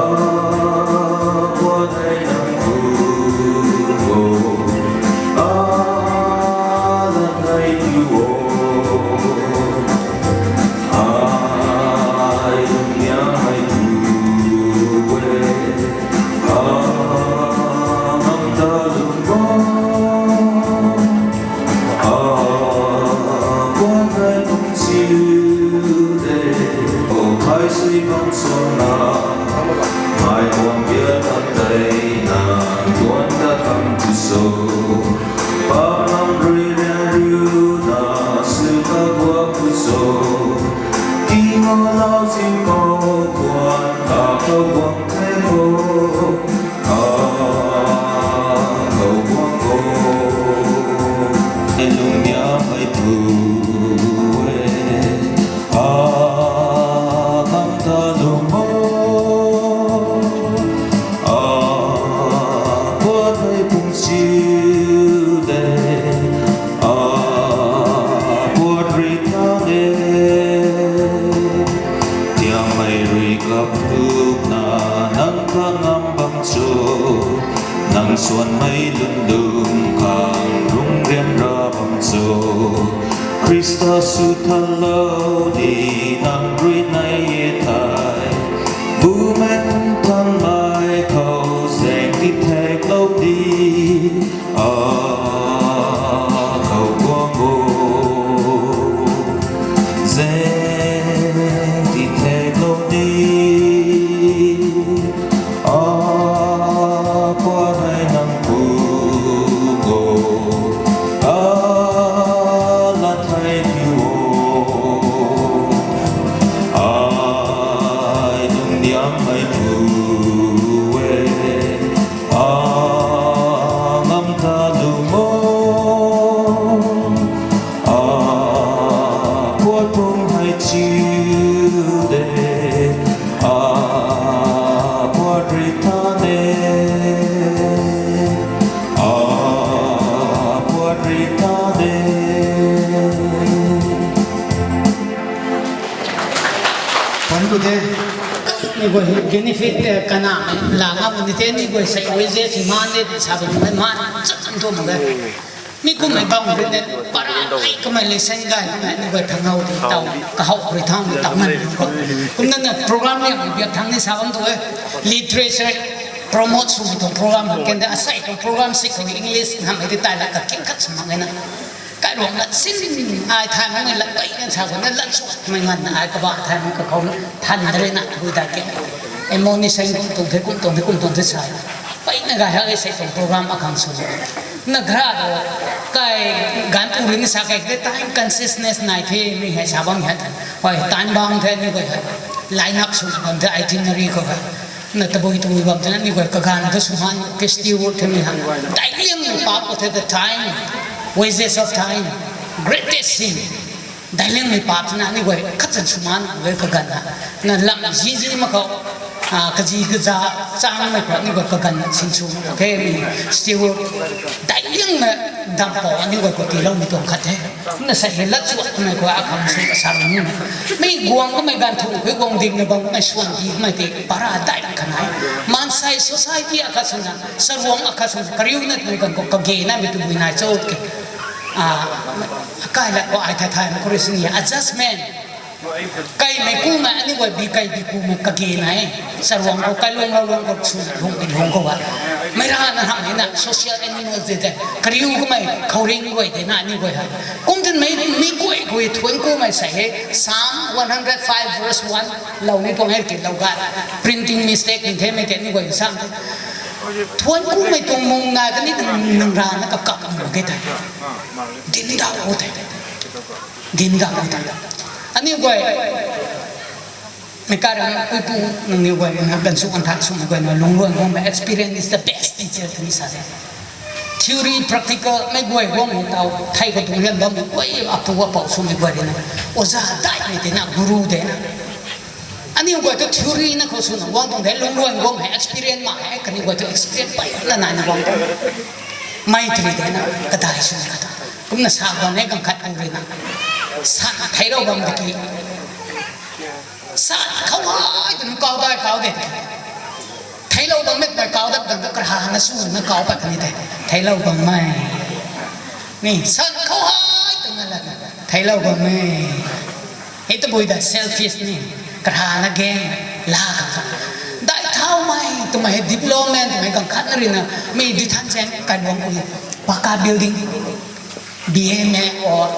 guang hei nang tu o. A, lat hei kiu o. Ai lung ya hei tu e. A, bam ta lung o. A, guang hei kum chiu de. O, thai sui bam suang na, mei guang bia tam tei na, guang ta tam tu so. Bam lam rui rian riu na, sw ta guang tu so. Ti ma lau si khou guang, a khou guang the khou. A, khou guang o. Lung ya hei tu e. A, bam ta lung o. A, puat hei pung chiu de. A, puat ri ta de. Tiangmei rui kap tukna nang ta ngam bam cho. Nang suanmei lungdum khang rung rian ra bam cho. Thank you de. Ni guay benefit, eh, kana la ngam ni te ni guay sei ui je si man de sa bu mai man chat chan tu ma de. Mi kum mai bang ri de para ai kum mai lesson gay kum mai ni guay thang hau di tau ka hau ri thang ni tau man. Kum na na program ni biak thang ni sa bam tu e. Literature promote sw tuang program kan de asei tuang program sik khou English nam di tai la ka kin khat sa mang na. Kailuang lat sin ai thay mang la pai kan sa ko na lat su mai ngan na ai ka ba thay mang ka khou na than de na bu da ke. Emo ni sang kum tuang the kum tuang the kum tuang the sa. Pai na ga ha sei tuang program akhang sw. Na gra do kai gan pu ri ni sa kai the time consciousness nai the mi hai sa bam hai. Hoi time bang the ni guay hai. Line up sw bam the itinerary khou hai. Na tabui tabui bam the na ni guay kagan the sw han festival the mi han. Dai liang ni pa ko the the time, wages of time, greatest sin. Dai liang ni pa the na ni guay khat chan sw man guay kagan na. Na lam ji ji ma khou, ah, kaji kaza chang mai khou ni guay kagan na sin sw the mi festival. Dai liang na dam po ni guay ko ti lou ni tuang khat the. Na sa he lat chuat mei khou akhang sw ka sa ni. Mi guang ka mei gan thu khui guang ding na bang mei suan di mei te para dai ka nai. Mansei society akhat sw na, saruang akhat sw na, kariu na mei gan ko kage na mi tu bui nai chot ke. Ah, kai la ko ai thai thai ma ko ri sini adjustment. Kai mei ku mei ani guay bi kai bi ku mei kage nai. Saruang ko kai luang lau luang ko su luang bi luang ko ba. Mei ra na ham ni na social animals de de. Kariu ko mei khouring guay de na ani guay ha. Kum tin mei mi guay guay thuan ku mei sai he. Psalm one hundred five verse one. Lau ni tuang he ki lau ga. Printing mistake ni the mei te ni guay sam. Thuan ku mei tuang mung na ka ni nang ra na ka kap mung ke ta. Din da ko te. Din da ko te. Ani guay. Mei ka rang pui pu nang ni guay na kan su kan thak su mei guay na lung luan guang mei experience is the best teacher tini sa de. Theory practical mei guay guang mei tau thai ko tung rian bam mei guay apu apau su mei guay na. Oza dai mei te na guru de na. Ani guay tu theory na khou su na guang tung de lung luan guang mei experience ma he kani guay tu experience pai na na na guang tung. Mei tiri de na kadai su na kata. Kum na sa guang ne kan khat kum ri na. San thai rau bam de ki. San khou hai tu kau dai kau de. Theilou bam mei kau dat dang tu kara na su na kau pat kani te. Theilou bam mei. Ni san khou hai tu na la. Theilou bam mei. Hei tu bui da selfish ni. Kara na gang la ka. Dai thau mei tu mei development mei kan khat na ri na. Mei di than cheng kai luang ku ni. Paka building. B A M A or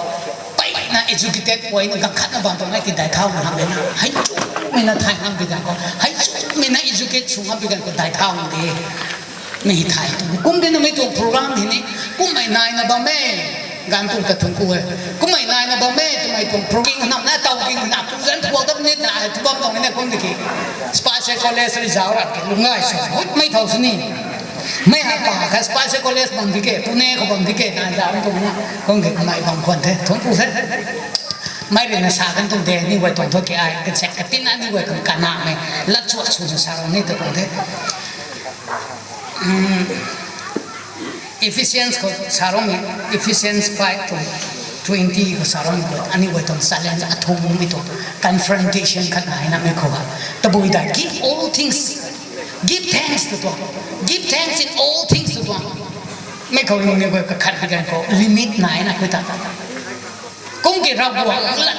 pai na educated poi na gangkhat na bam tuang na ki dai thau na ham na. Hai chu mei na thai ham bi gan ko. Hai chu mei na educate sung ham bi gan ko dai thau na de. Mei thai tu. Kum de na mei tuang program hi ni. Kum mei nai na bam mei. Gan tuang ka thung ku hai. Kum mei nai na bam mei. Tu mei tuang program nam na tau king na kum zan tuang dam ni na ai tu bam tuang na kum de ki. Spice College ri zau rak ki lungai sa. Hut mei thau sini. Mei ha pa kha Spice College bam di ke, Pune khou bam di ke, na zam tuang na, kong ke kamei bam khwan the, thun pu the. Mei ri na sa kan tuang de, ni guay tuang thu ke ai, kan sek ka tin na ni guay kan kana mei, lat chuat su na sa rong ni ta tuang the. Hmm. Ephesians khou sa rong ni, Ephesians five to twenty khou sa rong ni, ani guay tuang challenge a thung mi tuang, confrontation khat na hai na mei khou ha. Tabui da, give all things. Give thanks to tuang. Give thanks in all things to tuang. Mei khou hing ni guay kakhat bi gan khou limit nai na khou ta. Kum ki Ravguangc la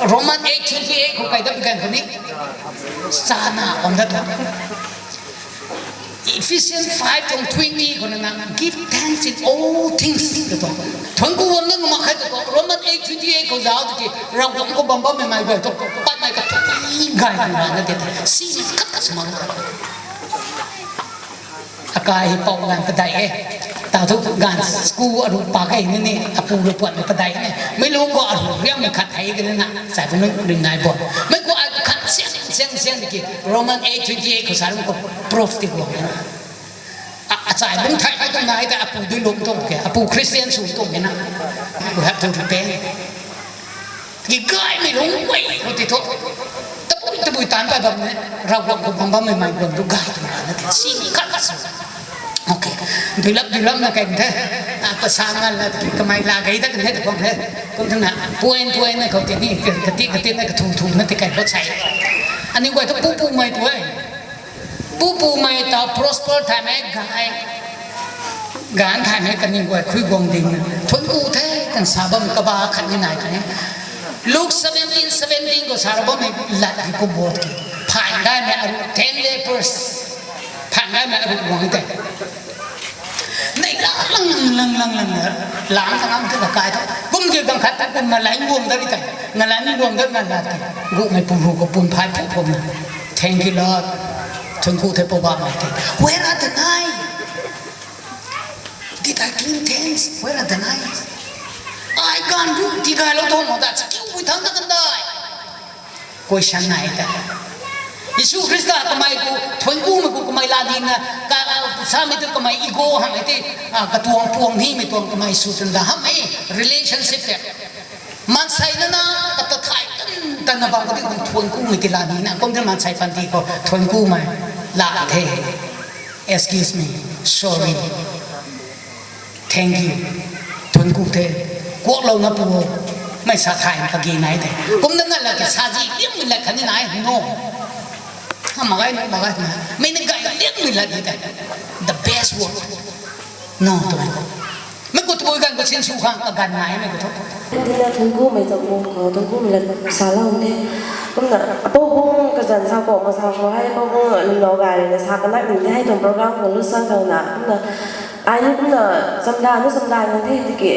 Roman eight twenty eight khou kai da bi gan khou ni. Sana om da tuang. Ephesians five tuang twenty khou na na give thanks in all things da tuang. Thuan ku wam na ma khai da tuang. Roman eight twenty eight khou zau da ki Ravguangc khou bam bam mei mei guay tu pat mei ka tu gay na na de. Si khat khat sa ma. Akai hi pou ganv padai e. Ta thu ganv school aru pa kai ni ni, apu ru puat mei padai ni. Mei lu khou aru riam mei khat hei kai na, sai bu nung ring nai bo. Mei khou ai khat siang, siang, siang ki Roman eight twenty eight khou sa rung khou proof ti guang na. A, achai bung thai kai tuang nai ta apu dui lung tuang ke, apu Christian sw tuang ke na. You have to repent. Ki gaymei lungc guay khou ti thu. Tabui, tabui taanc pat bam ni, Ravguangc khou bam bammei mei guang tu gay tu na na ti si khat khat sa. Okay. Duilap, duilap na kai the. Pasa nganv la tiki kamei la gei dat kan the ta khang the. Kum thangna point point na khou tini, kati kati na kathum thum na ti kai khou sai. Aniu guay thu pu pu mei tu e. Pu pu mei ta prosper thay mei gay. Gan thay mei kaniw guay khui guang ding na. Thuanc ku the kan sa bam kaba khat ni nai the. Luke seventeen seventeen khou sa ra bammei lat hi kum bot ki. Phaan gaymei aru ten lepers. Phaan gaymei aru guang te. Nei lang lang lang lang lang lang lang. Lang lang lang te kai ta. Kum ki bang khat ta kum na lang guang da ri te. Na lang guang da na la te. Gumei pum hu khou pun phai phu pum na. Thank you, Lord. Thuanc ku the Poubauhmei te. Where are the nine? Did I clean things? Where are the nine? I can't do. Ti gaylou tho mo da. Sa kiu bui thang ta kan dai. Question nai ta. Jisu Khrista kamei khou, thuanc kumei khou kamei la di na, ka, samei tu kamei ego hang e te, ah, katuang puang ni mei tuang kamei sw tun da ham e, relationship te. Maansei na na, kata thay tan, tan na bam ka di kum thuanc kumei ti la di na, kum de maansei panty khou, thuanc kumei, la the. Excuse me, sorry. Thank you. Thuanc ku the. Kuaklou na pu o. Mei sa thay kagi nai the. Kum na ngat la ke sa zi liam mei lat khatni nai no. Ha ma gay no, ma gay na. Mei na gay liam mei lat di the. The best work. No, twmei khou. Mei khou tabui ganv khou sinsw khang kaganv nai mei khou thu. Tina thuanc kumei cham bung khou, thuanc kumei lat salou the. Kumna, apou bung kazanc sa khou, masa khou hei, apou bung lwmlou gay rui na sa kanak ni the, hei tuang program khou lu sang khang na. Kumna, ai ni kumna, chamdan ni chamdan ni the, tiki.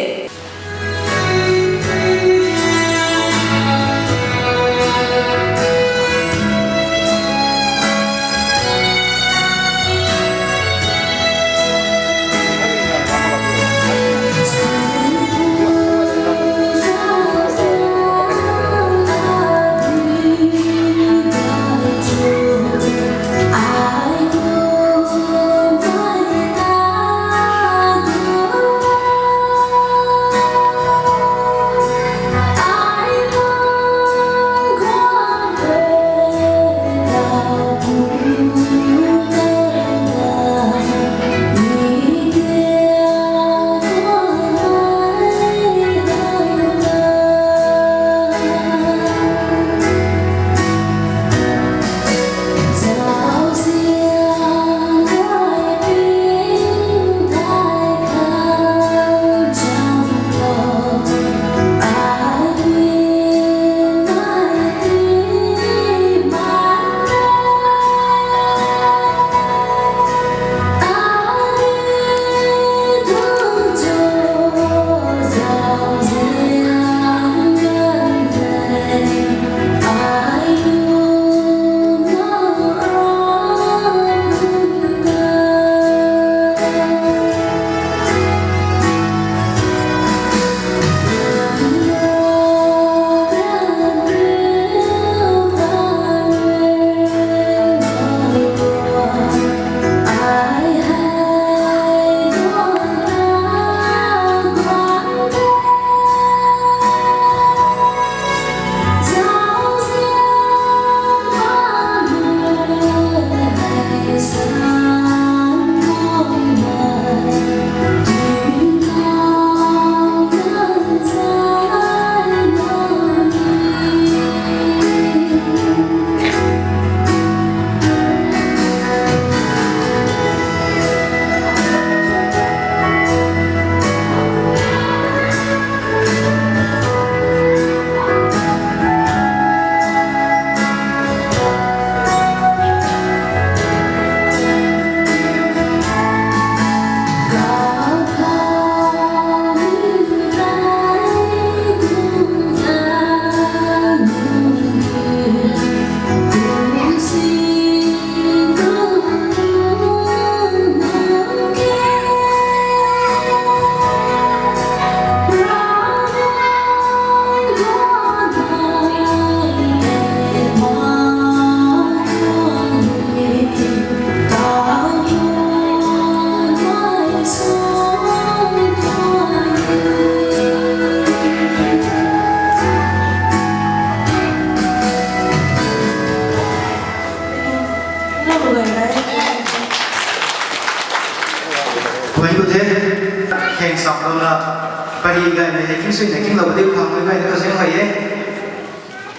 Gaymei hei king sui na kinglou diu khang meic guayna ta zaeng huay e.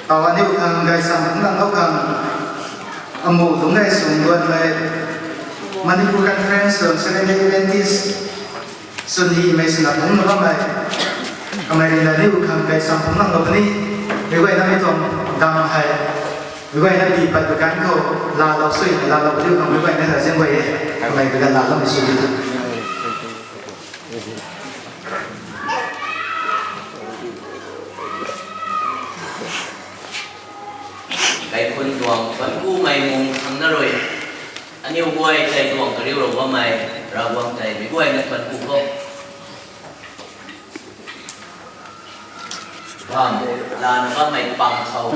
Tau aniu khang gay sam kumna lou khang, amu lungc gay sung duanmei Manipur Conference tuang Seventh-day Adventist swn himei swna phungna bammei, kamei rui na aniu khang gay sam kumna lou puni. Meic guayna mi tuang dam hei, meic guayna pi pat pui kan khou laalou sui na laalou diu khang meic guayna ta zaeng huay e. Kamei rui na laaloumei sui di tho. Kaikhun tuang thuanc kumei mung khang na rui, aniu guay tei tuang kariulou bammei Ravguangc tei meic guayna thuanc ku khou bam lana bammei pang khou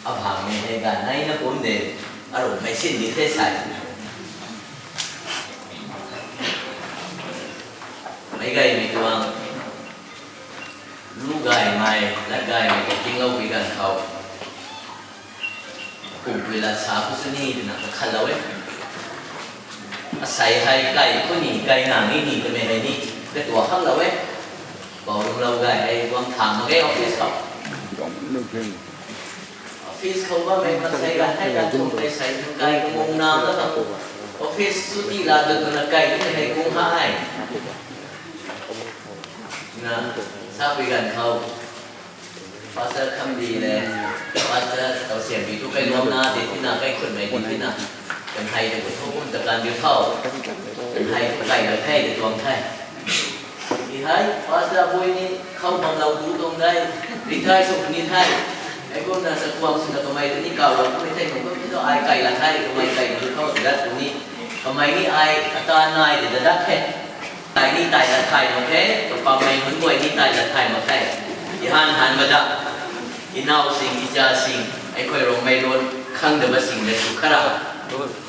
abangmei hei ganv neina kum de, arumei sin di the sa. Meic gaymei tuang lu gaymei, lat gaymei ta kingloupui ganv khou, kumpui lat sa pu sw ni twna kakhatlou e. Asei hei kai khou ni, kai na ni ni twmei hei ni, katuak khaklou e. Pou lungclou gay hei guang thang mak ge office khou. Office khou bammei maansei ganv hei ganv thum tei sei thang kai kamung na na ta, office chuti la ta twna kai ni hei kung ha ai. Na, sapui ganv khou Pastor Khamdi le, Pastor Tausiambi tu kailuangna di tina, kaikhunmei di tina, kanhei tei thu kum ta kan diu tho, kanhei kai la the, katuang the. Ti hei Pastor Abui ni khou bamlou tu tuang de, retire sw ni the. Hei kumna chakuang swna kamei ta ni kaw la kummei the, kum kumna tu ai kai la the, kamei kai diu khou ta dat tu ni, kamei ni ai ata nai de da dat the. Ai ni tai lat thay mak khe, kapammei nunc guay ni tai lat thay mak khe. Ihan han mada, inau sing, icha sing, ꯑꯩꯈꯣꯏ ꯔꯣꯡꯃꯩ ꯂꯣꯟ ꯈꯪꯗꯕꯁꯤꯡꯅꯁꯨ ꯈꯔ,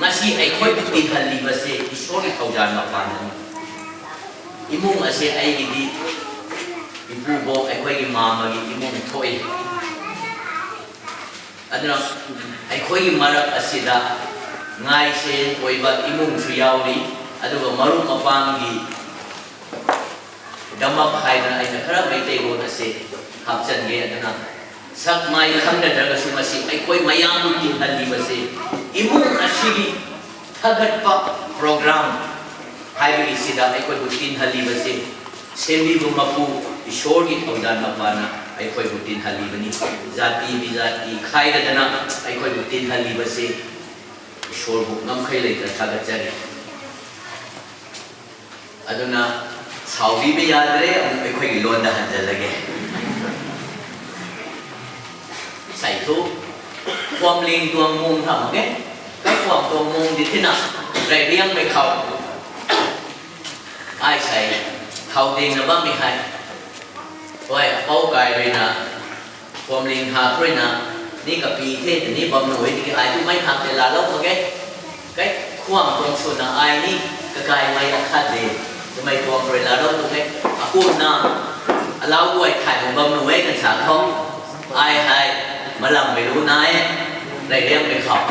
ꯉꯁꯤ ꯑꯩꯈꯣꯏꯕꯨ ꯇꯤꯟꯍꯜꯂꯤꯕꯁꯦ ꯏꯁꯣꯔꯒꯤ ꯊꯧꯖꯥꯜ ꯃꯄꯥꯟꯅꯤ꯫ ꯏꯃꯨꯡ ꯑꯁꯦ ꯑꯩꯒꯤꯗꯤ ꯏꯄꯨꯕꯣꯛ ꯑꯩꯈꯣꯏꯒꯤ ꯃꯥꯝꯃꯒꯤ ꯏꯃꯨꯡ ꯊꯣꯛꯏ꯫ ꯑꯗꯨꯅ ꯑꯩꯈꯣꯏꯒꯤ ꯃꯔꯛ ꯑꯁꯤꯗ ꯉꯥꯏꯁꯦꯟ ꯑꯣꯏꯕ ꯏꯃꯨꯡꯁꯨ ꯌꯥꯎꯔꯤ, ꯑꯗꯨꯒ ꯃꯔꯨꯞ ꯃꯄꯥꯡꯒꯤ ꯗꯃꯛ ꯍꯥꯏꯗꯨꯅ ꯑꯩꯅ ꯈꯔ ꯃꯩꯇꯩꯂꯣꯟ ꯑꯁꯤ ꯍꯥꯞꯆꯤꯟꯒꯦ꯫ ꯑꯗꯨꯅ ꯁꯛ ꯃꯥꯏ ꯈꯪꯅꯗ꯭ꯔꯒꯁꯨ ꯉꯁꯤ ꯑꯩꯈꯣꯏ ꯃꯌꯥꯝꯕꯨ ꯇꯤꯟꯍꯜꯂꯤꯕꯁꯤ ꯏꯃꯨꯡ ꯑꯁꯤꯒꯤ ꯊꯥꯒꯠꯄ program ꯍꯥꯏꯕꯒꯤꯁꯤꯗ ꯑꯩꯈꯣꯏꯕꯨ ꯇꯤꯟꯍꯜꯂꯤꯕꯁꯤ ꯁꯦꯝꯕꯤꯕ ꯃꯄꯨ ꯏꯁꯣꯔꯒꯤ ꯊꯧꯖꯥꯜ ꯃꯄꯥꯅ ꯑꯩꯈꯣꯏꯕꯨ ꯇꯤꯟꯍꯜꯂꯤꯕꯅꯤ꯫ ꯖꯥꯇꯤ ꯕꯤꯖꯥꯇꯤ ꯈꯥꯏꯗꯗꯅ ꯑꯩꯈꯣꯏꯕꯨ ꯇꯤꯟꯍꯜꯂꯤꯕꯁꯤ ꯏꯁꯣꯔꯕꯨ ꯉꯝꯈꯩ ꯂꯩꯇꯅ ꯊꯥꯒꯠꯆꯔꯤ꯫ ꯑꯗꯨꯅ ꯁꯥꯎꯕꯤꯕ ꯌꯥꯗ꯭ꯔꯦ, ꯑꯃꯨꯛ ꯑꯩꯈꯣꯏꯒꯤ ꯂꯣꯟꯗ ꯍꯟꯖꯤꯜꯂꯒꯦ꯫ ꯁꯥꯏꯊꯨ, ꯈ꯭ꯋꯥꯝꯂꯤꯡ ꯇꯨꯋꯥꯡꯃꯣꯡ ꯊꯝꯃꯒꯦ꯫ ꯀꯩ ꯈ꯭ꯋꯥꯝ ꯇꯨꯋꯥꯡꯃꯣꯡ ꯗꯤ ꯊꯤꯅ ꯔꯦꯗꯤꯌꯝ ꯃꯩꯈꯥꯎ꯫ ꯑꯩ ꯁꯥꯏ ꯊꯥꯎꯗꯦꯡꯅꯕ ꯃꯤꯍꯥꯏ꯫ ꯍꯣꯏ, ꯑꯄꯧ ꯀꯥꯏ ꯔꯨꯏꯅ ꯈ꯭ꯋꯥꯝꯂꯤꯡ ꯍꯥ ꯈꯔꯨꯏꯅ ꯅꯤ ꯀꯄꯤ ꯊꯦ ꯅꯤ ꯕꯝ ꯅꯨꯍꯣꯏꯗꯒꯤ ꯑꯩ ꯇꯨ ꯃꯩ ꯍꯥꯞꯇꯦ ꯂꯥꯂꯧ ꯃꯒꯦ꯫ ꯀꯩ ꯈ꯭ꯋꯥꯝ ꯇꯣꯡ ꯁꯨꯅ ꯑꯩ ꯅꯤ ꯀꯀꯥꯏ ꯃꯩ ꯑꯈꯥꯗꯦ꯫ ꯇꯨꯃꯩ ꯈ꯭ꯋꯥꯝ ꯈꯔꯨꯏ ꯂꯥꯂꯧ ꯃꯒꯦ꯫ ꯑꯀꯨꯝꯅ ꯑꯂꯥꯎ ꯋꯥꯏ ꯊꯥꯏ ꯕꯝ ꯅꯨꯍꯣꯏ ꯀꯟꯁꯥ ꯈꯣ꯫ ꯑꯩ ꯍꯥꯏ ꯃꯂꯝ ꯃꯩꯔꯨ ꯅꯥꯏ꯫ ꯂꯩꯔꯦꯝ ꯃꯩꯈꯥꯎ꯫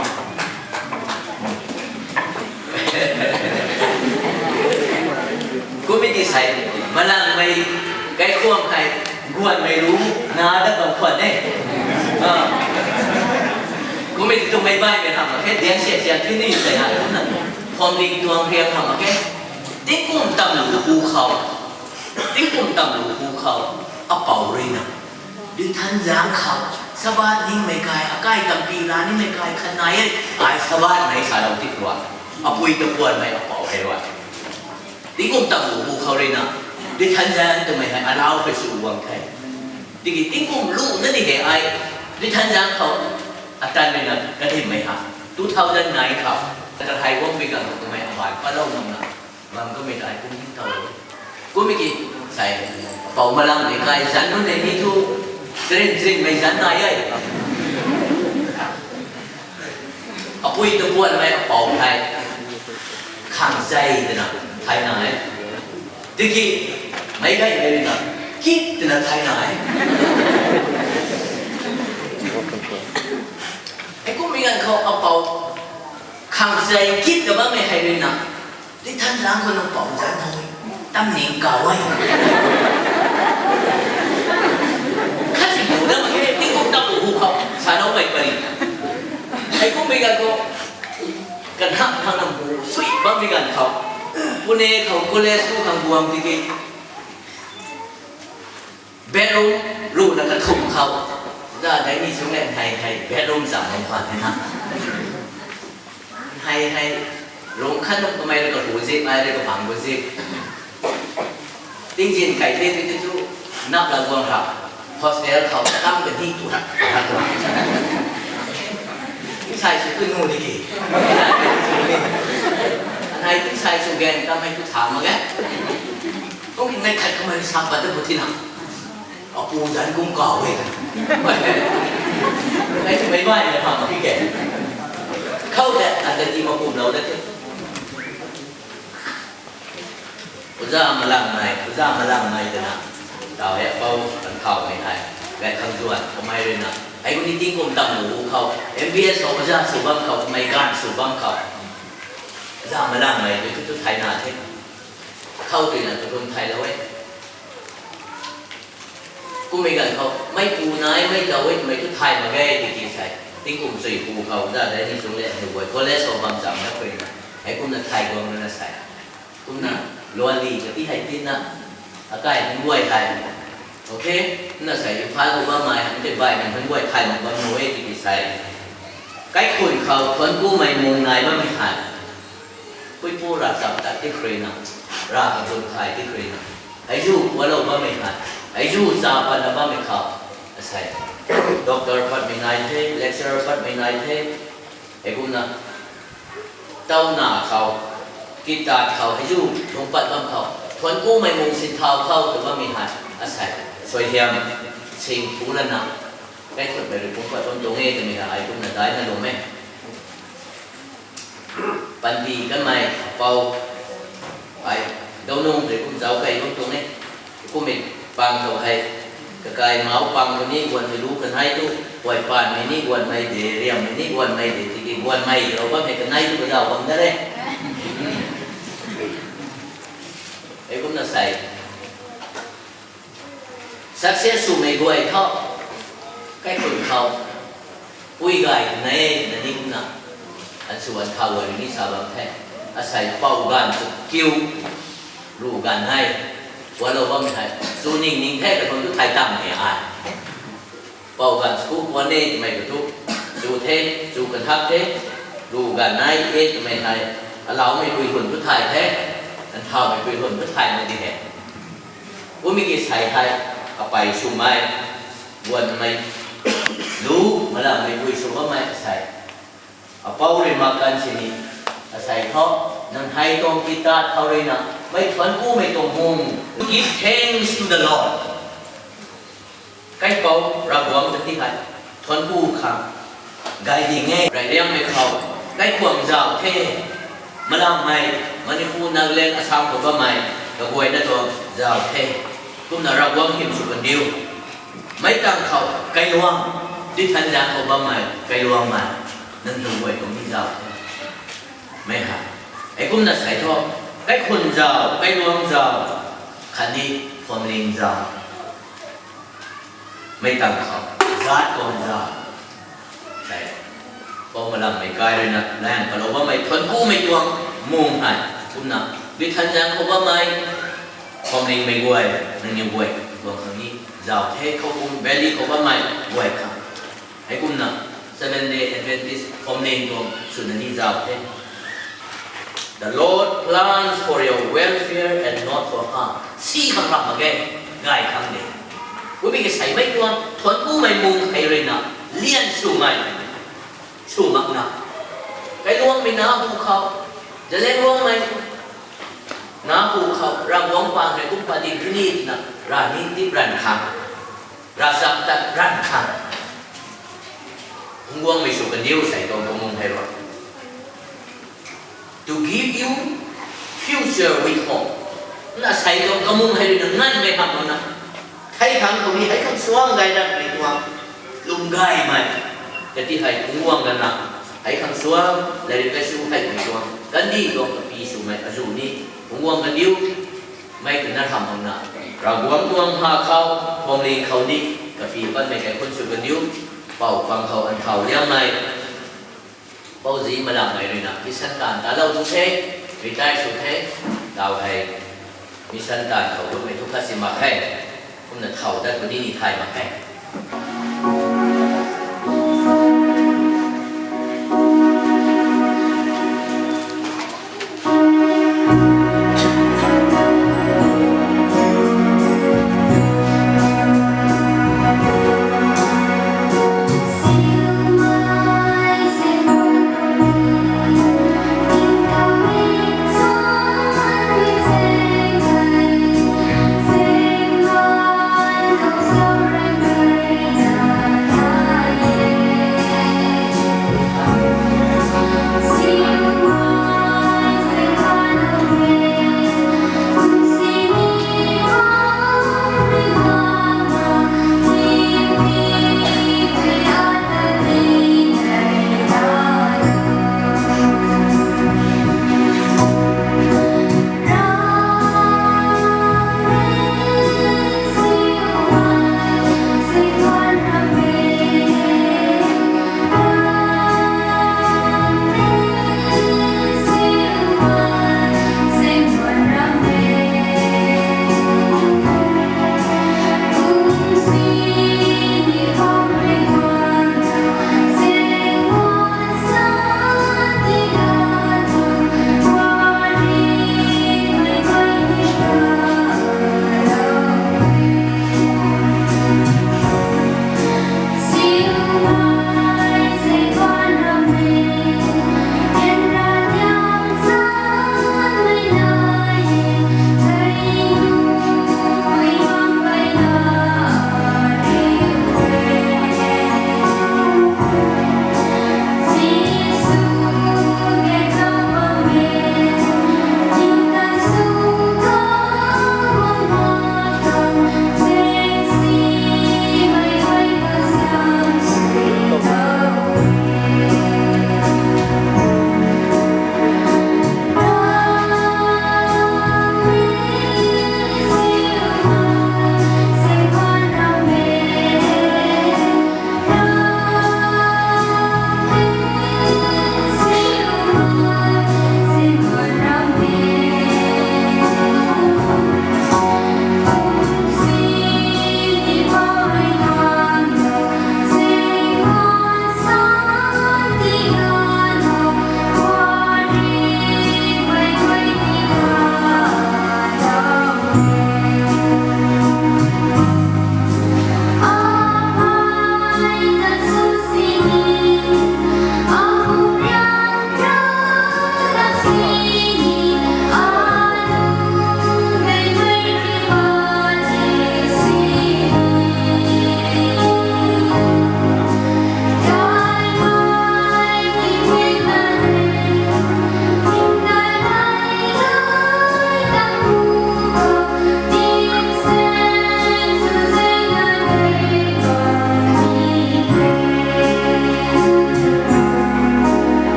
Committee sai, malang mei, kai khuang kai, guan mei lu, na da bam khuan ne. Ah. Committee tu mei bai mei ham ke, diang sia sia tu ni sai ha, na. Khom ding tuang riang ham ke. Tingkum tam lu hu khau. Tingkum tam lu hu khau. Apau rui na. Dui than zang khau. Sabat ning mei kai, akai tampi la ning mei kai khan nai e. Ai sabat mei sa lou ti kua. Apui ta kuan mei apau hei rui. Tingkum tam lu hu khou rui na, di than zan twmei hei alau hei sw guang the. Tiki tingkum lu na di hei ai, di than zan khou, atan rui na, kadinmei ha, two thousand nine khou, kata hei guang pi gang twmei abai palou nang na, bam kumei ta ai kum ding tau. Kumei ki, sai, pau malang ni kai zan nun nei ni thu, trin trin mei zan nai ai. Apui ta buan mei apau hei. Khang zai twna thai na e. Tiki, mei gai mei na, kit twna thai na e. Hei kum mi gan khou apau, khang zai kit ka bam mei hei rui na, di than lang khou nang pau zan na e. Tam ning kaw e. Khat si bu dam khe, tingkum tam bu hu khou, sa nau mei pari. Hei kummei ganv khou, kanhak thang nam bu sui bam bi ganv khou. Pune khou college tu khang guang tiki. Bedroom, lu na kathum khou. Za dai ni sung le hei hei bedroom zam nai khwan the na. Hei hei, room khat nung kamei rui kahu zik, ai rui kapang bu zik. Tingzin kai the, the, the tu, nap la guang rap. Hostel khou tam ka di tu rap, rap, rap. Nsai sw tu nu di ki. Anai tingzin sw gan, tam hei tu tha mak ge. Kung ki nai khat kamei sa pat ta bu ti na. Apu zanc kum kaw e ta. Ai tu mei bai na pha mak ki ke. Khou de, ata ti ma kum lou de the. Oja malang nai, oja malang nai twna. Tau he pou kan khou mei hei. Gai khang zuan, kamei rui na. Hei kuni tingkum tam lu khou, M B S khou oja sw bam khou, kamei gan sw bam khou. Oja malang nai, tu tu thai na the. Khou tui na tu tun thai lou e. Kummei ganv khou, mei pu nai, mei tau e, mei tu thai mak ge, tiki sai. Tingkum sui pu khou, za dai ni sung le, nu guay, college khou bam cham na pui na. Hei kumna thai guang na sai. Kumna, luan li, kati hei tina, akai hung guay hei. Okay? Kumna sai, Imphal khou bammei, hang te bai, hang guay thai mak bam nu e, tiki sai. Kaikhun khou, thuan kumei mung nai bammei hei. Puipu ravchap tat ti khrui na, rav kabun thai ti khrui na. Hei zu kualou bammei hei, hei zu cha patna bammei khou, asei. Doctor patmei nai the, lecturer patmei nai the, hei kumna. Tauna khou, kitat khou, hei zu lungc pat bam khou, thuan kumei mung sin thau khou tw bammei hei, asei. Suaihiam, sing phu lana, kaikhunmei rui lungc pat bam tuang e twmei hei, ai kumna daina lum e. Panty kanmei apou, ai, daunung rui kum zauc kei bam tuang e. Kummei pang khou hei, kakai mau pang khou ni guanmei lu kanei tu, guay panmei ni guanmei de, riammei ni guanmei de, tiki guanmei rou bam hei kanei tu kazauh bam da re. Hei kumna sei. Success swmei guay thu, kaikhun khou, pui gay twna e, na ni kumna, answ anthau guay rui ni sa bam the, asei pou ganv chu kiu, lu ganv hei, gualou bammei hei, chu ning ning the, kathun tu thai tam ne ai. Pou ganv chu ku puan e twmei kathu, chu the, chu kanthak the, lu ganv nai e twmei hei, alaumeipui hun tu thai the, anthaumei pui hun tu thai na di he. Kummei ki sei hei, apei swmei, guanmei, lu, malammeipui sw bammei asei. Apou rui mak kan sini, asei thu, nang hei tuang kitat khou rui na, mei thuan kumei tuang mung, to give thanks to the Lord. Kaipouc Ravguangc ta ti hei, thuanc ku khang, gay ding e, reyliangmei khou, kaikhwang zauc the, malammei, Manipur, Nagaland, Assam khou bammei, kaguayna tuang zauc the, kumna Ravguangc hym sw kandiu, meic tang khou, kailuang, dithanzang khou bammei, kailuangmei, nang tu guay tuang ni zauc the, mei hei, heikumna sei thu, kaikhun zauc, kailuang zauc, khatni phuamling zauc. Mei tang khou, zat tuang zauc. Sei, pou malammei kai ruina, laeng kalou bammei thuanc kumei tuang mung hei, kumna, dithanzang khou bammei, phuamlingmei guay, nangniw guay, tuang khang ni, zauc the, Khoupum Valley khou bammei guay khang. Heikumna, Seventh Day Adventist phuamling tuang swna ni zauc the. The Lord plans for your welfare and not for harm. Si khang ram mak ge, gay khang de. Kummei ki seimei tuang, thuanc kumei mung hei ruina, lian swmei, sw makna. Kailuangmei na hu khou, Zeliangrongmei na hu khou, Ravguangc paan hei kum padi guni na, rav ni tip ranv khang, ravchap tat ranv khang. Phungc guangmei sw kandiu sei tuang kamung hei rui. To give you future with hope. Na sei tuang kamung hei rui na nganvmei hamh na. Thei khang khou ni hei khang suang gay ranmei tuang. Lwm gaymei. Kati hei phungc guang ganna. Hei khang suang, lairik kasiu hei khang suang. Kandih tuang kapi swmei azuh ni. Phungc guang kandiu. Mei twna hamh makna, Ravguangc tuang ha khou, phwamling khou ni, kapy patmei kaikhunc sw kandiu, pou pang khou an thau liangmei, Pouzi Malamei rui na mission taanv talou tu the, retire sw the, tau hei mission taanv khou lungmei thu khat si mak khe, kumna thau dat puni ni thay mak khe.